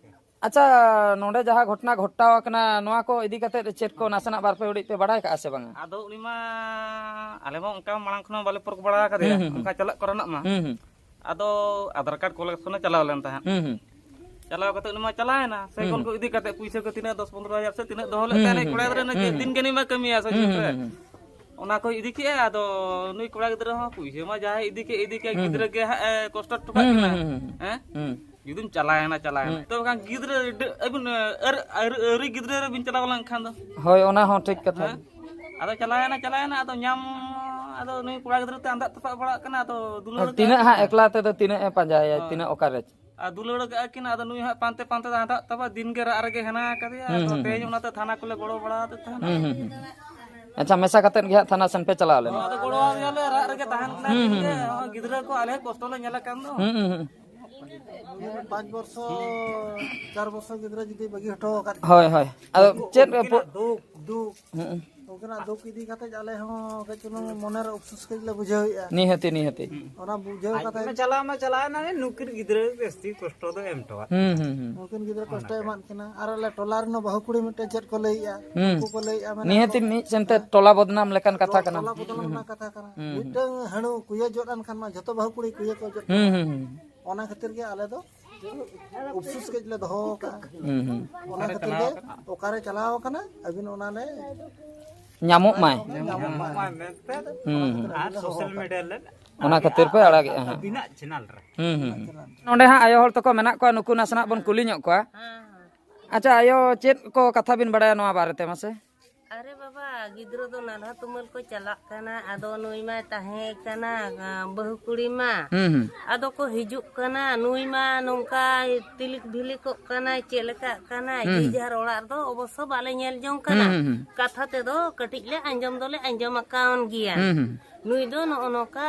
ᱟᱪᱪᱷᱟ, ᱱᱚᱰᱮ ᱡᱟᱦᱟᱸ ᱜᱷᱚᱴᱚᱱᱟ ᱜᱷᱚᱴᱟᱣ ᱟᱠᱟᱱᱟ, ᱱᱚᱣᱟ ᱠᱚ ᱤᱫᱤ ᱠᱟᱛᱮ ᱪᱮᱫ ᱠᱚ ᱱᱟᱥᱮᱱᱟᱜ ᱵᱟᱨ ᱯᱮ ᱩᱰᱤᱡ ᱯᱮ ᱵᱟᱲᱟᱭ ᱠᱟᱜᱼᱟ ᱥᱮ ᱵᱟᱝᱟ? ᱟᱫᱚ ᱩᱱᱤ ᱢᱟ ᱟᱞᱮ ᱢᱟ ᱚᱱᱠᱟ ᱢᱟᱲᱟᱝ ᱠᱷᱚᱱ ᱦᱚᱸ ᱵᱟᱞᱮ ᱯᱚᱨᱚᱠ ᱵᱟᱲᱟ ᱟᱠᱟᱫᱮᱭᱟ, ᱦᱩᱸ, ᱦᱩᱸ, ᱦᱩᱸ᱾ ᱚᱱᱠᱟ ᱪᱟᱞᱟᱜ ᱠᱚᱨᱮᱱᱟᱜ ᱢᱟ᱾ ᱦᱩᱸ, ᱦᱩᱸ᱾ ᱟᱫᱚ ᱟᱫᱷᱟᱨ ᱠᱟᱨᱰ ᱠᱚᱞᱮᱠᱥᱚᱱᱮ ᱪᱟᱞᱟᱣ ᱞᱮᱱ ᱛᱟᱦᱮᱸᱫ᱾ ᱦᱩᱸ, ᱦᱩᱸ᱾ ᱪᱟᱞᱟᱣ ᱠᱟᱛᱮ ᱩᱱᱤ ᱢᱟ ᱪᱟᱞᱟᱣᱮᱱᱟ, ᱥᱟᱭᱠᱮᱞ ᱦᱩᱸ, ᱠᱚ ᱤᱫᱤ ᱠᱟᱛᱮ ᱯᱩᱭᱥᱟᱹ ᱠᱚ ᱛᱤᱱᱟᱹᱜ ᱫᱚᱥ ᱯᱚᱱᱨᱚ ᱦᱟᱡᱟᱨ ᱥᱮ ᱛᱤᱱᱟᱹᱜ ᱫᱚᱦᱚ ᱞᱮᱫ ᱦᱩᱸ, ᱛᱟᱦᱮᱸᱫ ᱦᱩᱸ, ᱠᱚᱲᱟ ᱜᱤᱫᱽᱨᱟᱹ ᱦᱩᱸ, ᱨᱮᱱᱟᱜ ᱦᱩᱸ, ᱫᱤᱱ ᱜᱮ ᱦᱩᱸ᱾ ᱩᱱᱤ ᱢᱟ ᱠᱟᱹᱢᱤᱭᱟ ᱥᱮ ᱦᱩᱸ, ᱡᱤᱞ ᱦᱩᱸ, ᱨᱮ᱾ ᱦᱩᱸ, ᱦᱩᱸ᱾ ᱚᱱᱟ ᱠᱚᱭ ᱤᱫᱤ ᱠᱮᱜᱼᱟ, ᱟᱫᱚ ᱱᱩᱭ ᱠᱚᱲᱟ ᱜᱤᱫᱽᱨᱟᱹ ᱦᱚᱸ ᱯᱩᱭᱥᱟᱹ ᱢᱟ ᱡᱟᱦᱟᱸᱭ ᱤᱫᱤ ᱠᱮᱫ, ᱤᱫᱤ ᱠᱮᱫ, ᱦᱩᱸ, ᱜᱤᱫᱽᱨᱟᱹ ᱦᱩᱸ᱾ ᱜᱮ ᱦᱟᱸᱜ ᱮ ᱠᱚᱥᱴᱚ ᱦᱚᱴᱚ ᱠᱟᱜ ᱦᱩᱸ, ᱠᱤᱱᱟ᱾ ᱦᱩᱸ, ᱦᱩᱸ, ᱦᱩᱸ᱾ ᱦᱮᱸ? ᱦᱩᱸ᱾ ᱡᱩᱫᱤᱢ ᱪᱟᱞᱟᱣᱮᱱᱟ, ᱪᱟᱞᱟᱣᱮᱱᱟ᱾ ᱦᱩᱸ᱾ ᱛᱚ ᱵᱟᱠᱷᱟᱱ ᱜᱤᱫᱽᱨᱟᱹ ᱟᱹᱰᱤ, ᱟᱹᱵᱤᱱ, ᱟᱹᱨ-, ᱟᱹᱨ-, ᱟᱹᱣᱨᱤ ᱜᱤᱫᱽᱨᱟᱹ ᱨᱮᱵᱤᱱ ᱪᱟᱞᱟᱣ ᱞᱮᱱᱠᱷᱟᱱ ᱫᱚ᱾ ᱦᱳᱭ, ᱚᱱᱟ ᱦᱚᱸ ᱴᱷᱤᱠ ᱠᱟᱛᱷᱟ᱾ ᱦᱮᱸ? ᱟᱫᱚ ᱪᱟᱞᱟᱣᱮᱱᱟ, ᱪᱟᱞᱟᱣᱮᱱᱟ, ᱟᱫᱚ ᱧᱟᱢ, ᱟᱫᱚ ᱱᱩᱭ ᱠᱚᱲᱟ ᱜᱤᱫᱽᱨᱟᱹ ᱛᱮ ᱟᱸᱫᱟᱜ ᱛᱚᱯᱟᱜ ᱵᱟᱲᱟᱜ ᱠᱟᱱᱟ, ᱟᱫᱚ ᱫᱩᱞᱟᱹᱲ ᱟᱨ ᱠᱟᱜᱼᱟ ᱛᱤᱱᱟᱹᱜ ᱠᱤᱱ᱾ ᱦᱟᱸᱜ ᱮᱠᱞᱟ ᱛᱮᱫᱚ ᱛᱤᱱᱟᱹᱜ ᱮ ᱯᱟᱸᱡᱟᱭᱟ, ᱦᱳᱭ᱾ ᱛᱤᱱᱟᱹᱜ ᱚᱠᱟᱨᱮ? ᱟᱨ ᱫᱩᱞᱟᱹᱲ ᱠᱟᱜᱼᱟ ᱠᱤᱱ, ᱟᱫᱚ ᱱᱩᱭ ᱦᱟᱸᱜ ᱯᱟᱱᱛᱮ ᱯᱟᱱᱛᱮ ᱫᱚ ᱟᱸᱫᱟᱜ ᱛᱟᱵᱟ, ᱫᱤᱱ ᱜᱮ ᱨᱟᱜ ᱨᱮᱜᱮ ᱦᱮᱱᱟ ᱟᱠᱟᱫᱮᱭᱟ᱾ ᱦᱩᱸ, ᱟᱫᱚ ᱦᱩᱸ, ᱛᱮᱦᱮᱧ ᱦᱩᱸ᱾ ᱚᱱᱟᱛᱮ ᱛᱷᱟᱱᱟ ᱠᱚᱞᱮ ᱜᱚᱲᱚ ᱵᱟᱲᱟ ᱟᱫᱮ ᱛᱟᱦᱮᱱᱟ᱾ ᱦᱩᱸ, ᱦᱩᱸ, ᱦᱩᱸ᱾ ᱟᱪᱪᱷᱟ, ᱢᱮᱥᱟ ᱠᱟᱛᱮᱫ ᱜᱮ ᱦᱟᱸᱜ ᱛᱷᱟᱱᱟ ᱥᱮᱱ ᱯᱮ ᱪᱟᱞᱟᱣ ᱞᱮᱱᱟ? ᱟᱫᱚ ᱜᱚᱲᱚ ᱟᱫᱮᱭᱟᱞᱮ, ᱨᱟᱜ ᱨᱮᱜᱮ ᱛᱟᱦᱮᱱ ᱠᱟᱱᱟᱭ ᱦᱩᱸ, ᱫᱤᱱ ᱦᱩᱸ, ᱜᱮ᱾ ᱦᱩᱸ᱾ ᱦᱚᱸ, ᱜᱤᱫᱽᱨᱟᱹ ᱠᱚ ᱟᱞᱮ ᱦᱚᱸ ᱠᱚᱥᱴᱚ ᱞᱮ ᱧᱮᱞ ᱟᱠᱟᱱ ᱫᱚ᱾ ᱦᱩᱸ, ᱦᱩᱸ, ᱦᱩᱸ᱾ ᱯᱟᱸᱪ ᱵᱚᱨᱥᱚ, ᱪᱟᱨ ᱵᱚᱨᱥᱚ ᱜᱤᱫᱽᱨᱟᱹ ᱡᱩᱫᱤ ᱵᱟᱹᱜᱤ ᱦᱚᱴᱚ ᱟᱠᱟᱫ ᱦᱳᱭ, ᱦᱳᱭ᱾ ᱟᱫᱚ ᱩᱱᱠᱤᱱᱟᱜ ᱪᱮᱫ ᱯᱚ-, ᱫᱩᱠ, ᱫᱩᱠ᱾ ᱦᱩᱸ᱾ ᱩᱱᱠᱤᱱᱟᱜ ᱫᱩᱠ ᱤᱫᱤ ᱠᱟᱛᱮ ᱟᱞᱮ ᱦᱚᱸ ᱠᱟᱹᱡ ᱪᱩᱞᱩᱝ ᱢᱚᱱᱮᱨᱮ ᱟᱯᱥᱳᱥ ᱠᱟᱹᱡ ᱞᱮ ᱵᱩᱡᱷᱟᱹᱣᱮᱫᱼᱟ᱾ ᱱᱤᱦᱟᱹᱛᱤ, ᱱᱤᱦᱟᱹᱛᱤ᱾ ᱚᱱᱟ ᱵᱩᱡᱷᱟᱹᱣ ᱟᱡ ᱠᱟᱛᱮ ᱢᱟ ᱪᱟᱞᱟᱣ ᱢᱟ ᱪᱟᱞᱟᱣ ᱮᱱᱟ, ᱱᱩᱠᱤᱱ ᱜᱤᱫᱽᱨᱟᱹ ᱡᱟᱹᱥᱛᱤ ᱠᱚᱥᱴᱚ ᱫᱚ ᱮᱢ ᱦᱚᱴᱚᱣᱟᱜ ᱦᱩᱸ, ᱦᱩᱸ, ᱦᱩᱸ᱾ ᱩᱱᱠᱤᱱ ᱜᱤᱫᱽᱨᱟᱹ ᱠᱚᱥᱴᱚᱭ ᱮᱢᱟᱫ ᱠᱤᱱᱟ᱾ ᱟᱨ ᱟᱞᱮ ᱴᱚᱞᱟ ᱨᱮᱱ ᱵᱟᱹᱦᱩ ᱠᱩᱲᱤ ᱢᱤᱫᱴᱮᱱ ᱪᱮᱫ ᱠᱚ ᱞᱟᱹᱭᱮᱫᱼᱟ? ᱦᱩᱸ᱾ ᱩᱱᱠᱩ ᱠᱚ ᱞᱟᱹᱭᱮᱫᱼᱟ, ᱢᱟᱱᱮ ᱱᱤᱦᱟᱹᱛᱤ ᱢᱤᱫ ᱥᱮᱱᱛᱮ ᱴᱚᱞᱟ ᱵᱚᱫᱱᱟᱢ ᱞᱮᱠᱟᱱ ᱠᱟᱛᱷᱟ ᱠᱟᱱᱟ᱾ ᱴᱚᱞᱟ ᱵᱚᱫᱱᱟᱢ ᱦᱩᱸ, ᱨᱮᱱᱟᱜ ᱠᱟᱛᱷᱟ ᱠᱟᱱᱟ᱾ ᱦᱩᱸ, ᱦᱩᱸ᱾ ᱢᱤᱫᱴᱟᱝ ᱦᱟᱹᱬᱩ ᱠᱩᱭᱟᱹ ᱡᱚᱫ ᱮᱱ ᱠᱷᱟᱱ ᱢᱟ ᱡᱷᱚᱛᱚ ᱵᱟᱹᱦᱩ ᱠᱩᱲᱤ ᱠᱩᱭᱟᱹ ᱠᱚ ᱡᱚᱫ ᱦᱩᱸ, ᱠᱚᱣᱟ᱾ ᱦᱩᱸ, ᱦᱩᱸ᱾ ᱚᱱᱟ ᱠᱷᱟᱹᱛᱤᱨ ᱜᱮ ᱟᱞᱮ ᱫᱚ ᱟᱯᱥᱳᱥ ᱠᱟᱹᱡ ᱞᱮ ᱫᱚᱦᱚ ᱟᱠᱟᱫᱼᱟ᱾ ᱦᱩᱸ, ᱦᱩᱸ᱾ ᱚᱱᱟ ᱠᱷᱟᱹᱛᱤᱨ ᱜᱮ ᱚᱠᱟᱨᱮ ᱪᱟᱞᱟᱣ ᱟᱠᱟᱱᱟ, ᱟᱹᱵᱤᱱ ᱚᱱᱟ ᱞᱮ ᱧᱟᱢᱚᱜ ᱢᱟᱭ᱾ ᱧᱟᱢᱚᱜ ᱢᱟᱭ ᱢᱮᱱᱛᱮ ᱦᱩᱸ, ᱦᱩᱸ᱾ ᱟᱨ ᱥᱳᱥᱟᱞ ᱢᱤᱰᱤᱭᱟ ᱨᱮ ᱚᱱᱟ ᱠᱷᱟᱹᱛᱤᱨ ᱯᱮ ᱟᱲᱟᱜᱮᱜᱼᱟ ᱦᱟᱸᱜ᱾ ᱟᱹᱵᱤᱱᱟᱜ ᱪᱮᱱᱮᱞ ᱨᱮ᱾ ᱦᱩᱸ, ᱦᱩᱸ, ᱦᱩᱸ᱾ ᱱᱚᱸᱰᱮ ᱦᱟᱸᱜ ᱟᱭᱳ ᱦᱚᱲ ᱛᱟᱠᱚ ᱢᱮᱱᱟᱜ ᱠᱚᱣᱟ, ᱱᱩᱠᱩ ᱱᱟᱥᱮᱱᱟᱜ ᱵᱚᱱ ᱠᱩᱞᱤ ᱧᱚᱜ ᱠᱚᱣᱟ᱾ ᱦᱮᱸ, ᱦᱮᱸ᱾ ᱟᱪᱪᱷᱟ ᱟᱭᱳ, ᱪᱮᱫ ᱠᱚ ᱠᱟᱛᱷᱟ ᱵᱤᱱ ᱵᱟᱲᱟᱭᱟ ᱱᱚᱣᱟ ᱵᱟᱨᱮᱛᱮ ᱢᱟᱥᱮ? ᱟᱨᱮ ᱵᱟᱵᱟ, ᱜᱤᱫᱽᱨᱟᱹ ᱫᱚ ᱱᱟᱞᱦᱟ ᱛᱩᱢᱟᱹᱞ ᱠᱚ ᱪᱟᱞᱟᱜ ᱠᱟᱱᱟ, ᱟᱫᱚ ᱱᱩᱭ ᱢᱟᱭ ᱛᱟᱦᱮᱸ ᱠᱟᱱᱟ, ᱟᱸ, ᱵᱟᱹᱦᱩ ᱠᱩᱲᱤ ᱢᱟ᱾ ᱦᱩᱸ, ᱦᱩᱸ᱾ ᱟᱫᱚ ᱠᱚ ᱦᱤᱡᱩᱜ ᱠᱟᱱᱟ, ᱱᱩᱭ ᱢᱟ ᱱᱚᱝᱠᱟ ᱛᱤᱞᱤᱠ ᱵᱷᱤᱞᱤᱠᱚᱜ ᱠᱟᱱᱟᱭ, ᱪᱮᱫ ᱞᱮᱠᱟᱜ ᱠᱟᱱᱟᱭ, ᱦᱩᱸ, ᱡᱮ ᱦᱩᱸ᱾ ᱡᱟᱦᱟᱨ ᱚᱲᱟᱜ ᱨᱮᱫᱚ ᱚᱵᱚᱥᱥᱚ ᱵᱟᱞᱮ ᱧᱮᱞ ᱡᱚᱝ ᱠᱟᱱᱟ᱾ ᱦᱩᱸ, ᱦᱩᱸ, ᱦᱩᱸ᱾ ᱠᱟᱛᱷᱟ ᱛᱮᱫᱚ ᱠᱟᱹᱴᱤᱡ ᱞᱮ ᱟᱸᱡᱚᱢ ᱫᱚᱞᱮ ᱟᱸᱡᱚᱢ ᱟᱠᱟᱣᱱ ᱜᱮᱭᱟ᱾ ᱦᱩᱸ, ᱦᱩᱸ᱾ ᱱᱩᱭ ᱫᱚ ᱱᱚᱜᱼᱚ ᱱᱚᱝᱠᱟ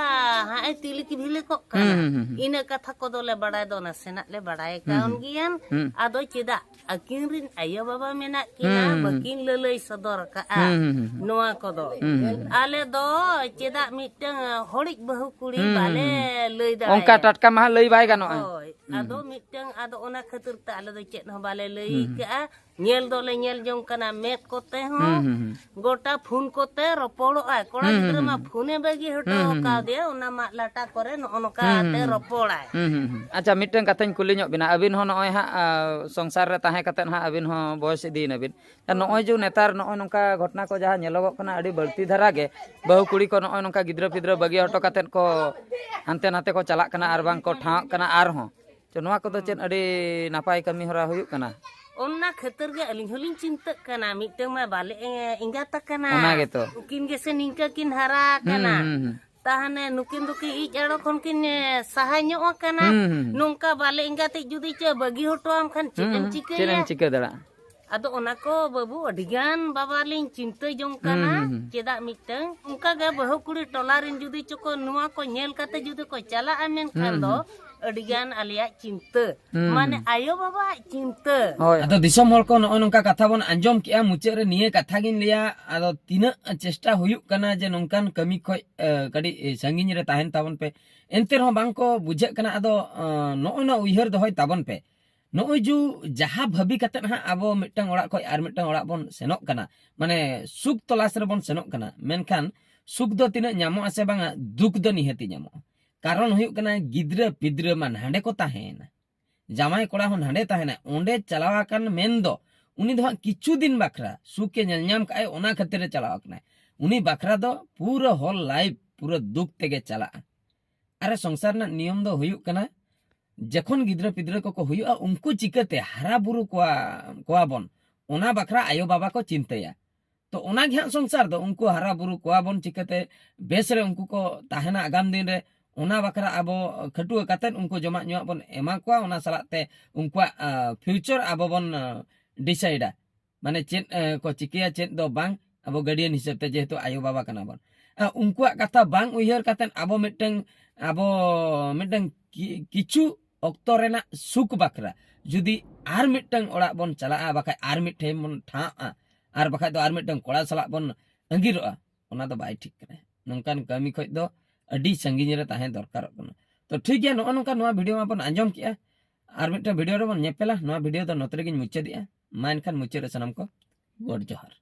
ᱦᱟᱸᱜ ᱮ ᱛᱤᱞᱤᱠ ᱵᱷᱤᱞᱤᱠᱚᱜ ᱠᱟᱱᱟ᱾ ᱦᱩᱸ, ᱦᱩᱸ, ᱦᱩᱸ, ᱦᱩᱸ᱾ ᱤᱱᱟᱹ ᱠᱟᱛᱷᱟ ᱠᱚᱫᱚ ᱞᱮ ᱵᱟᱲᱟᱭ ᱫᱚ ᱱᱟᱥᱮᱱᱟᱜ ᱞᱮ ᱵᱟᱲᱟᱭ ᱦᱩᱸ, ᱠᱟᱣᱱ ᱦᱩᱸ᱾ ᱜᱮᱭᱟ᱾ ᱦᱩᱸ᱾ ᱟᱫᱚ ᱪᱮᱫᱟᱜ ᱟᱹᱠᱤᱱ ᱨᱤᱱ ᱟᱭᱳ ᱵᱟᱵᱟ ᱢᱮᱱᱟᱜ ᱠᱤᱱᱟ, ᱦᱩᱸ, ᱦᱩᱸ, ᱦᱩᱸ᱾ ᱵᱟᱹᱠᱤᱱ ᱞᱟᱹᱞᱟᱹᱭ ᱥᱚᱫᱚᱨ ᱟᱠᱟᱫᱼᱟ ᱦᱩᱸ, ᱦᱩᱸ, ᱦᱩᱸ, ᱦᱩᱸ᱾ ᱱᱚᱣᱟ ᱠᱚᱫᱚ᱾ ᱦᱩᱸ, ᱦᱩᱸ, ᱦᱩᱸ᱾ ᱟᱞᱮ ᱫᱚ ᱪᱮᱫᱟᱜ ᱢᱤᱫᱴᱟᱝ ᱦᱚᱲᱤᱡ ᱵᱟᱹᱦᱩ ᱠᱩᱲᱤ ᱦᱩᱸ, ᱦᱩᱸ, ᱵᱟᱞᱮ ᱦᱩᱸ᱾ ᱞᱟᱹᱭ ᱚᱱᱠᱟ ᱫᱟᱲᱮᱭᱟᱜᱼᱟ᱾ ᱴᱟᱴᱠᱟ ᱢᱟ ᱦᱟᱸᱜ ᱞᱟᱹᱭ ᱵᱟᱭ ᱜᱟᱱᱚᱜᱼᱟ᱾ ᱦᱳᱭ, ᱦᱩᱸ, ᱟᱫᱚ ᱦᱩᱸ᱾ ᱢᱤᱫᱴᱟᱝ, ᱟᱫᱚ ᱚᱱᱟ ᱠᱷᱟᱹᱛᱤᱨ ᱛᱮ ᱟᱞᱮ ᱫᱚ ᱪᱮᱫ ᱦᱚᱸ ᱵᱟᱞᱮ ᱞᱟᱹᱭ ᱦᱩᱸ, ᱦᱩᱸ᱾ ᱠᱟᱜᱼᱟ᱾ ᱧᱮᱞ ᱫᱚᱞᱮ ᱧᱮᱞ ᱡᱚᱝ ᱠᱟᱱᱟ ᱢᱮᱫ ᱠᱚᱛᱮ ᱦᱩᱸ, ᱦᱚᱸ, ᱦᱩᱸ, ᱦᱩᱸ᱾ ᱜᱚᱴᱟ ᱯᱷᱳᱱ ᱠᱚᱛᱮ ᱨᱚᱯᱚᱲᱚᱜᱼᱟᱭ᱾ ᱠᱚᱲᱟ ᱦᱩᱸ, ᱦᱩᱸ, ᱜᱤᱫᱽᱨᱟᱹ ᱦᱩᱸ, ᱢᱟ ᱦᱩᱸ᱾ ᱯᱷᱳᱱᱮ ᱵᱟᱹᱜᱤ ᱦᱚᱴᱚ ᱦᱩᱸ, ᱦᱩᱸ, ᱦᱩᱸ᱾ ᱟᱠᱟᱣᱫᱮᱭᱟ, ᱚᱱᱟ ᱢᱟᱜ ᱞᱟᱴᱟ ᱠᱚᱨᱮ ᱱᱚᱜᱼᱚ ᱱᱚᱝᱠᱟ ᱦᱩᱸ, ᱦᱩᱸ, ᱟᱛᱮ ᱦᱩᱸ᱾ ᱨᱚᱯᱚᱲᱟᱭ᱾ ᱦᱩᱸ, ᱦᱩᱸ, ᱦᱩᱸ᱾ ᱟᱪᱪᱷᱟ, ᱢᱤᱫᱴᱟᱝ ᱠᱟᱛᱷᱟᱧ ᱠᱩᱞᱤ ᱧᱚᱜ ᱵᱤᱱᱟ᱾ ᱟᱹᱵᱤᱱ ᱦᱚᱸ ᱱᱚᱜᱼᱚᱭ ᱦᱟᱸᱜ, ᱟ, ᱥᱚᱝᱥᱟᱨ ᱨᱮ ᱛᱟᱦᱮᱸ ᱠᱟᱛᱮᱫ ᱦᱟᱸᱜ ᱟᱹᱵᱤᱱ ᱦᱚᱸ ᱵᱚᱭᱮᱥ ᱤᱫᱤᱭᱮᱱᱟ ᱵᱤᱱ᱾ ᱱᱚᱜᱼᱚᱭ ᱡᱮ ᱱᱮᱛᱟᱨ ᱱᱚᱜᱼᱚᱭ ᱱᱚᱝᱠᱟ ᱜᱷᱚᱴᱚᱱᱟ ᱠᱚ ᱡᱟᱦᱟᱸ ᱧᱮᱞᱚᱜᱚᱜ ᱠᱟᱱᱟ, ᱟᱹᱰᱤ ᱵᱟᱹᱲᱛᱤ ᱫᱷᱟᱨᱟ ᱜᱮ ᱵᱟᱹᱦᱩ ᱠᱩᱲᱤ ᱠᱚ ᱱᱚᱜᱼᱚᱭ ᱱᱚᱝᱠᱟ ᱜᱤᱫᱽᱨᱟᱹ ᱯᱤᱫᱽᱨᱟᱹ ᱵᱟᱹᱜᱤ ᱦᱚᱴᱚ ᱠᱟᱛᱮᱫ ᱠᱚ ᱦᱟᱱᱛᱮ ᱱᱟᱛᱮ ᱠᱚ ᱪᱟᱞᱟᱜ ᱠᱟᱱᱟ ᱟᱨ ᱵᱟᱝ ᱠᱚ ᱴᱷᱟᱶᱚᱜ ᱠᱟᱱᱟ ᱟᱨᱦᱚᱸ᱾ ᱛᱚ, ᱱᱚᱣᱟ ᱠᱚᱫᱚ ᱪᱮᱫ ᱟᱹᱰᱤ ᱱᱟᱯᱟᱭ ᱠᱟᱹᱢᱤ ᱦᱚᱨᱟ ᱦᱩᱭᱩᱜ ᱠᱟᱱᱟ? ᱚᱱᱟ ᱠᱷᱟᱹᱛᱤᱨ ᱜᱮ ᱟᱹᱞᱤᱧ ᱦᱚᱸᱞᱤᱧ ᱪᱤᱱᱛᱟᱹᱜ ᱠᱟᱱᱟ᱾ ᱢᱤᱫᱴᱟᱝ ᱢᱟ ᱵᱟᱞᱮ ᱮ-, ᱮᱸᱜᱟᱛ ᱟᱠᱟᱱᱟ᱾ ᱚᱱᱟ ᱜᱮᱛᱚ᱾ ᱩᱱᱠᱤᱱ ᱜᱮᱥᱮ ᱱᱤᱝᱠᱟᱹ ᱠᱤᱱ ᱦᱟᱨᱟ ᱦᱩᱸ, ᱟᱠᱟᱱᱟ᱾ ᱦᱩᱸ, ᱦᱩᱸ᱾ ᱛᱟᱦᱟᱱᱮ ᱱᱩᱠᱤᱱ ᱫᱚᱠᱤᱱ ᱤᱡ ᱟᱲᱚ ᱠᱷᱚᱱ ᱠᱤᱱ, ᱮ, ᱥᱟᱦᱟ ᱧᱚᱜ ᱟᱠᱟᱱᱟ᱾ ᱦᱩᱸ, ᱦᱩᱸ, ᱦᱩᱸ᱾ ᱱᱚᱝᱠᱟ ᱵᱟᱞᱮ ᱮᱸᱜᱟᱛᱤᱡ ᱡᱩᱫᱤ ᱪᱮ ᱵᱟᱹᱜᱤ ᱦᱚᱴᱚᱣᱟᱢ ᱠᱷᱟᱱ ᱪᱮᱫ ᱦᱩᱸ, ᱮᱢ ᱦᱩᱸ᱾ ᱪᱤᱠᱟᱹᱭᱟ? ᱪᱮᱫ ᱮᱢ ᱪᱤᱠᱟᱹ ᱫᱟᱲᱮᱭᱟᱜᱼᱟ? ᱟᱫᱚ ᱚᱱᱟ ᱠᱚ ᱵᱟᱹᱵᱩ ᱟᱹᱰᱤ ᱜᱟᱱ ᱵᱟᱵᱟ ᱞᱤᱧ ᱪᱤᱱᱛᱟᱹ ᱡᱚᱝ ᱠᱟᱱᱟ᱾ ᱦᱩᱸ, ᱦᱩᱸ, ᱦᱩᱸ᱾ ᱪᱮᱫᱟᱜ ᱢᱤᱫᱴᱟᱝ ᱚᱱᱠᱟ ᱜᱮ ᱵᱟᱹᱦᱩ ᱠᱩᱲᱤ ᱴᱚᱞᱟ ᱨᱮᱱ ᱡᱩᱫᱤ ᱪᱚᱠᱚ ᱱᱚᱣᱟ ᱠᱚ ᱧᱮᱞ ᱠᱟᱛᱮ ᱡᱩᱫᱤ ᱠᱚ ᱪᱟᱞᱟᱜᱼᱟ ᱢᱮᱱᱠᱷᱟᱱ ᱦᱩᱸ, ᱫᱚ ᱦᱩᱸ᱾ ᱟᱹᱰᱤᱜᱟᱱ ᱟᱞᱮᱭᱟᱜ ᱪᱤᱱᱛᱟᱹ, ᱦᱩᱸ᱾ ᱢᱟᱱᱮ ᱟᱭᱳ ᱵᱟᱵᱟᱣᱟᱜ ᱪᱤᱱᱛᱟᱹ᱾ ᱦᱳᱭ᱾ ᱟᱫᱚ ᱫᱤᱥᱚᱢ ᱦᱚᱲ ᱠᱚ ᱱᱚᱜᱼᱚᱭ ᱱᱚᱝᱠᱟ ᱠᱟᱛᱷᱟ ᱵᱚᱱ ᱟᱸᱡᱚᱢ ᱠᱮᱜᱼᱟ, ᱢᱩᱪᱟᱹᱫ ᱨᱮ ᱱᱤᱭᱟᱹ ᱠᱟᱛᱷᱟ ᱜᱤᱧ ᱞᱟᱹᱭᱟ, ᱟᱫᱚ ᱛᱤᱱᱟᱹᱜ ᱪᱮᱥᱴᱟ ᱦᱩᱭᱩᱜ ᱠᱟᱱᱟ ᱡᱮ ᱱᱚᱝᱠᱟᱱ ᱠᱟᱹᱢᱤ ᱠᱷᱚᱡ ᱮ, ᱠᱟᱹᱴᱤᱡ ᱥᱟᱺᱜᱤᱧ ᱨᱮ ᱛᱟᱦᱮᱱ ᱛᱟᱵᱚᱱ ᱯᱮ, ᱮᱱᱛᱮ ᱨᱮᱦᱚᱸ ᱵᱟᱝ ᱠᱚ ᱵᱩᱡᱷᱟᱹᱜ ᱠᱟᱱᱟ᱾ ᱟᱫᱚ ᱮ, ᱱᱚᱜᱼᱚᱭ ᱱᱚᱣᱟ ᱩᱭᱦᱟᱹᱨ ᱫᱚᱦᱚᱭ ᱛᱟᱵᱚᱱ ᱯᱮ, ᱱᱚᱜᱼᱚᱭ ᱡᱩ ᱡᱟᱦᱟᱸ ᱵᱷᱟᱹᱵᱤ ᱠᱟᱛᱮᱫ ᱦᱟᱸᱜ ᱟᱵᱚ ᱢᱤᱫᱴᱟᱝ ᱚᱲᱟᱜ ᱠᱷᱚᱡ ᱟᱨ ᱢᱤᱫᱴᱟᱝ ᱚᱲᱟᱜ ᱵᱚᱱ ᱥᱮᱱᱚᱜ ᱠᱟᱱᱟ, ᱢᱟᱱᱮ ᱥᱩᱠ ᱛᱚᱞᱟᱥ ᱨᱮᱵᱚᱱ ᱥᱮᱱᱚᱜ ᱠᱟᱱᱟ, ᱢᱮᱱᱠᱷᱟᱱ ᱥᱩᱠ ᱫᱚ ᱛᱤᱱᱟᱹᱜ ᱧᱟᱢᱚᱜ ᱟᱥᱮ ᱵᱟᱝᱟ? ᱫᱩᱠ ᱫᱚ ᱱᱤᱦᱟᱹᱛᱤ ᱧᱟᱢᱚᱜᱼᱟ᱾ ᱠᱟᱨᱚᱱ ᱦᱩᱭᱩᱜ ᱠᱟᱱᱟ ᱜᱤᱫᱽᱨᱟᱹ ᱯᱤᱫᱽᱨᱟᱹ ᱢᱟ ᱱᱟᱸᱰᱮ ᱠᱚ ᱛᱟᱦᱮᱸᱭᱮᱱᱟ, ᱡᱟᱶᱟᱭ ᱠᱚᱲᱟ ᱦᱚᱸ ᱱᱟᱸᱰᱮ ᱛᱟᱦᱮᱱᱟ, ᱚᱸᱰᱮ ᱪᱟᱞᱟᱣ ᱟᱠᱟᱱ ᱢᱮᱱ ᱫᱚ ᱩᱱᱤ ᱫᱚ ᱦᱟᱸᱜ ᱠᱤᱪᱷᱩ ᱫᱤᱱ ᱵᱟᱠᱷᱨᱟ ᱥᱩᱠ ᱮ ᱧᱮᱞ ᱧᱟᱢ ᱠᱟᱜᱼᱟᱭ, ᱚᱱᱟ ᱠᱷᱟᱹᱛᱤᱨ ᱮ ᱪᱟᱞᱟᱣ ᱟᱠᱟᱱᱟᱭ᱾ ᱩᱱᱤ ᱵᱟᱠᱷᱨᱟ ᱫᱚ ᱯᱩᱨᱟᱹ ᱦᱳᱞ ᱞᱟᱭᱤᱯᱷ ᱯᱩᱨᱟᱹ ᱫᱩᱠ ᱛᱮᱜᱮ ᱪᱟᱞᱟᱜᱼᱟ᱾ ᱟᱨ ᱥᱚᱝᱥᱟᱨ ᱨᱮᱱᱟᱜ ᱱᱤᱭᱚᱢ ᱫᱚ ᱦᱩᱭᱩᱜ ᱠᱟᱱᱟ, ᱡᱚᱠᱷᱚᱱ ᱜᱤᱫᱽᱨᱟᱹ ᱯᱤᱫᱽᱨᱟᱹ ᱠᱚᱠᱚ ᱦᱩᱭᱩᱜᱼᱟ, ᱩᱱᱠᱩ ᱪᱤᱠᱟᱹᱛᱮ ᱦᱟᱨᱟ ᱵᱩᱨᱩ ᱠᱚᱣᱟ ᱠᱚᱣᱟ ᱵᱚᱱ, ᱚᱱᱟ ᱵᱟᱠᱷᱨᱟ ᱟᱭᱳ ᱵᱟᱵᱟ ᱠᱚ ᱪᱤᱱᱛᱟᱹᱭᱟ᱾ ᱛᱚ ᱚᱱᱟ ᱜᱮ ᱦᱟᱸᱜ ᱥᱚᱝᱥᱟᱨ ᱫᱚ, ᱩᱱᱠᱩ ᱦᱟᱨᱟ ᱵᱩᱨᱩ ᱠᱚᱣᱟ ᱵᱚᱱ ᱪᱤᱠᱟᱹᱛᱮ, ᱵᱮᱥ ᱨᱮ ᱩᱱᱠᱩ ᱠᱚ ᱛᱟᱦᱮᱱᱟ ᱟᱜᱟᱢ ᱫᱤᱱ ᱨᱮ, ᱚᱱᱟ ᱵᱟᱠᱷᱨᱟ ᱟᱵᱚ ᱠᱷᱟᱹᱴᱩᱣᱟᱹ ᱠᱟᱛᱮᱫ ᱩᱱᱠᱩ ᱡᱚᱢᱟᱜ ᱧᱩᱣᱟᱜ ᱵᱚᱱ ᱮᱢᱟ ᱠᱚᱣᱟ, ᱚᱱᱟ ᱥᱟᱞᱟᱜ ᱛᱮ ᱩᱱᱠᱩᱣᱟᱜ ᱯᱷᱤᱭᱩᱪᱟᱨ ᱟᱵᱚ ᱵᱚᱱ ᱰᱤᱥᱟᱭᱤᱰᱟ, ᱢᱟᱱᱮ ᱪᱮᱫ ᱮ, ᱠᱚ ᱪᱤᱠᱟᱹᱭᱟ ᱪᱮᱫ ᱫᱚ ᱵᱟᱝ, ᱟᱵᱚ ᱜᱟᱨᱰᱤᱭᱟᱱ ᱦᱤᱥᱟᱹᱵ ᱛᱮ ᱡᱮᱦᱮᱛᱩ ᱟᱭᱳ ᱵᱟᱵᱟ ᱠᱟᱱᱟ ᱵᱚᱱ᱾ ᱟ, ᱩᱱᱠᱩᱣᱟᱜ ᱠᱟᱛᱷᱟ ᱵᱟᱝ ᱩᱭᱦᱟᱹᱨ ᱠᱟᱛᱮᱫ ᱟᱵᱚ ᱢᱤᱫᱴᱟᱝ ᱟᱵᱚ ᱢᱤᱫᱴᱟᱝ ᱠᱤ- ᱠᱤᱪᱷᱩ ᱚᱠᱛᱚ ᱨᱮᱱᱟᱜ ᱥᱩᱠ ᱵᱟᱠᱷᱨᱟ ᱡᱩᱫᱤ ᱟᱨ ᱢᱤᱫᱴᱟᱝ ᱚᱲᱟᱜ ᱵᱚᱱ ᱪᱟᱞᱟᱜᱼᱟ, ᱵᱟᱠᱷᱟᱡ ᱟᱨ ᱢᱤᱫᱴᱷᱮᱱ ᱵᱚᱱ ᱴᱷᱟᱶᱼᱟ, ᱟᱨ ᱵᱟᱠᱷᱟᱡ ᱫᱚ ᱟᱨ ᱢᱤᱫᱴᱟᱝ ᱠᱚᱲᱟ ᱥᱟᱞᱟᱜ ᱵᱚᱱ ᱟᱸᱜᱤᱨᱚᱜᱼᱟ, ᱚᱱᱟ ᱫᱚ ᱵᱟᱭ ᱴᱷᱤᱠ ᱠᱟᱱᱟ᱾ ᱱᱚᱝᱠᱟᱱ ᱠᱟᱹᱢᱤ ᱠᱷᱚᱡ ᱫᱚ ᱟᱹᱰᱤ ᱥᱟᱺᱜᱤᱧ ᱨᱮ ᱛᱟᱦᱮᱸ ᱫᱚᱨᱠᱟᱨᱚᱜ ᱠᱟᱱᱟ᱾ ᱛᱚ ᱴᱷᱤᱠ ᱜᱮᱭᱟ, ᱱᱚᱜᱼᱚ ᱱᱚᱝᱠᱟ ᱱᱚᱣᱟ ᱵᱷᱤᱰᱤᱭᱳ ᱢᱟᱵᱚᱱ ᱟᱸᱡᱚᱢ ᱠᱮᱜᱼᱟ, ᱟᱨ ᱢᱤᱫᱴᱟᱝ ᱵᱷᱤᱰᱤᱭᱳ ᱨᱮᱵᱚᱱ ᱧᱮᱯᱮᱞᱟ᱾ ᱱᱚᱣᱟ ᱵᱷᱤᱰᱤᱭᱳ ᱫᱚ ᱱᱚᱛᱮ ᱨᱮᱜᱮᱧ ᱢᱩᱪᱟᱹᱫᱮᱜᱼᱟ᱾ ᱢᱟ ᱮᱱᱠᱷᱟᱱ ᱢᱩᱪᱟᱹᱫ ᱨᱮ ᱥᱟᱱᱟᱢ ᱠᱚ ᱜᱚᱰ ᱡᱚᱦᱟᱨ᱾